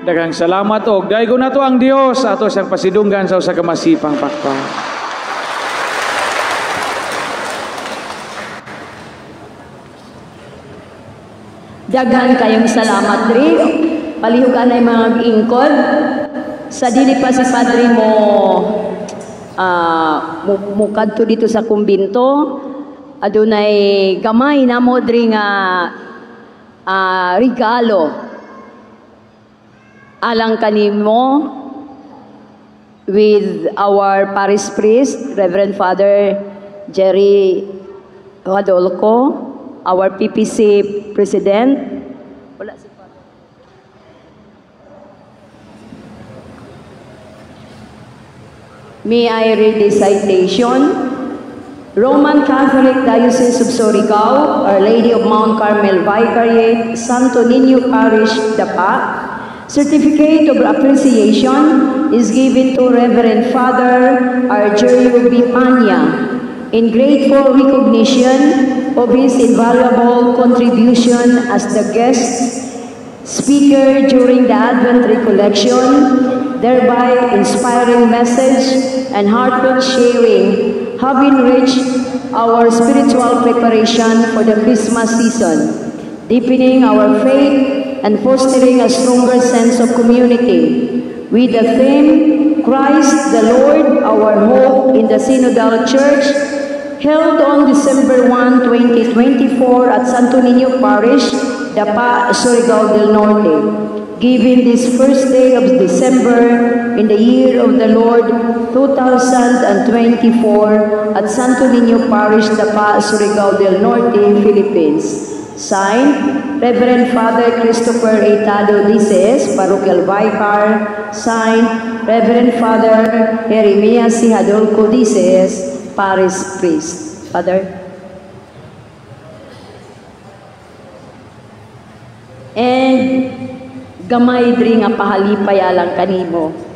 Daghang salamat og daygon nato ang Dios ato siyang pasidunggan sa usa ka masipang pakpak. Daghan kayong salamat diri. Palihog anay mga ingkod. Sa dili pa si Padre mo mukadto dito sa kumbinto, adunay gamay namo diri nga regalo alang kanimo with our parish priest, Reverend Father Jerry Hadolco, our PPC President. Wala si Father. May I read the citation? Roman Catholic Diocese of Surigao, Our Lady of Mount Carmel Vicariate, Santo Niño Parish, Dapa. Certificate of Appreciation is given to Reverend Father Argerio B. Panya in grateful recognition of his invaluable contribution as the guest speaker during the Advent Recollection, thereby inspiring message and heartfelt sharing have enriched our spiritual preparation for the Christmas season, deepening our faith and fostering a stronger sense of community. With the theme, Christ the Lord, our hope in the Synodal Church, held on December 1, 2024 at Santo Niño Parish, Dapa, Surigao del Norte, given this first day of December in the year of the Lord 2024 at Santo Niño Parish, Dapa, Surigao del Norte, Philippines. Signed, Reverend Father Christopher A. Tado DCS, Parochial Vicar. Signed, Reverend Father Jeremias C. Hadolco DCS, Parish Priest. Father. And gamay diri nga pahalipay alang kanimo.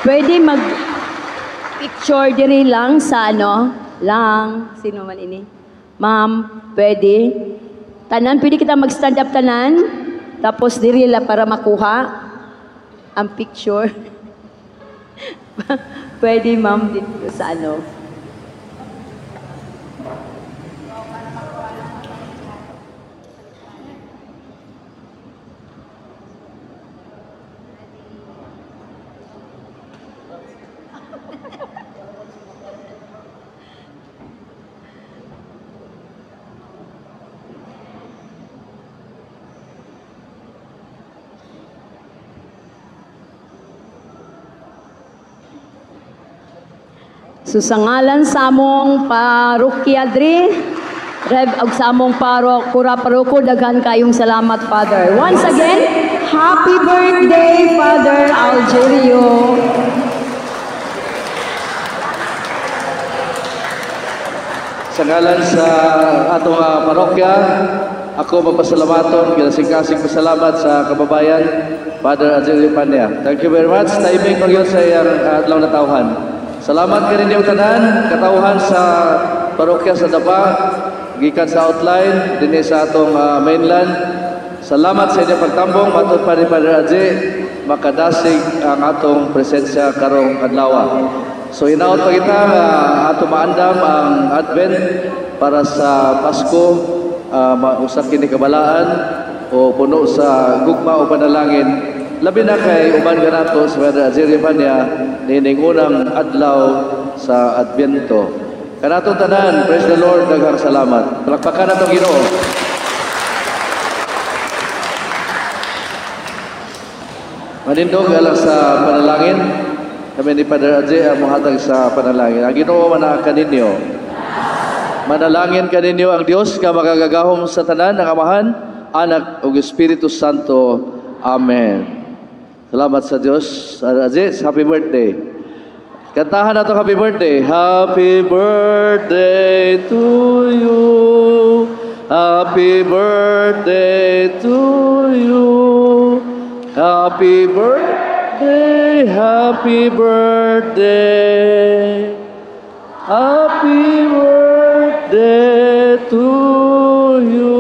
Pwede mag-picture diri lang sa ano, lang, sino man ini? Ma'am, pwede. Tanan, pwede kita mag-stand up tanan, tapos diri la para makuha ang picture. Pwede, ma'am, dito sa ano. So sa ngalan sa among parokya diri, Rev og sa among kura paroko, daghan kayong salamat, Father. Once again, happy birthday, Father Algerio. Sa ngalan sa atong parokya, ako mapasalamaton, ginasing-kasing pasalamat sa kababayan, Father Algerio Panya. Thank you very much. Timing ko yun sa iyang adlaw na tawhan. Salamat kaninyo tanan, katawhan sa parokya sa Dapa, gikan sa outline, dinhi sa atong mainland. Salamat sa inyong pagtambong, matod pa ni Padre Aje, makadasig ang atong presensya karong adlaw. So hinaot pa kita nga ato maandam ang Advent para sa Pasko, usa kini kabalaan o puno sa gugma o panalangin. Labi na kay uban kanato sa Padre Algerio Panya nining unang adlaw sa Adbyento. Kanatong tanan, praise the Lord, daghang salamat. Palakpakan natong Ginoo. Manindog alang sa panalangin. Kami ni Padre Aje ang mohatag sa panalangin. Ang Ginoo manaa kaninyo. Manalangin kaninyo ang Dios nga makagagahom sa tanan, ang Amahan, Anak ug Espiritu Santo. Amen. Salamat sa Dios. Aziz, happy birthday. Kantahan nato happy birthday. Happy birthday to you. Happy birthday to you. Happy birthday, happy birthday. Happy birthday to you.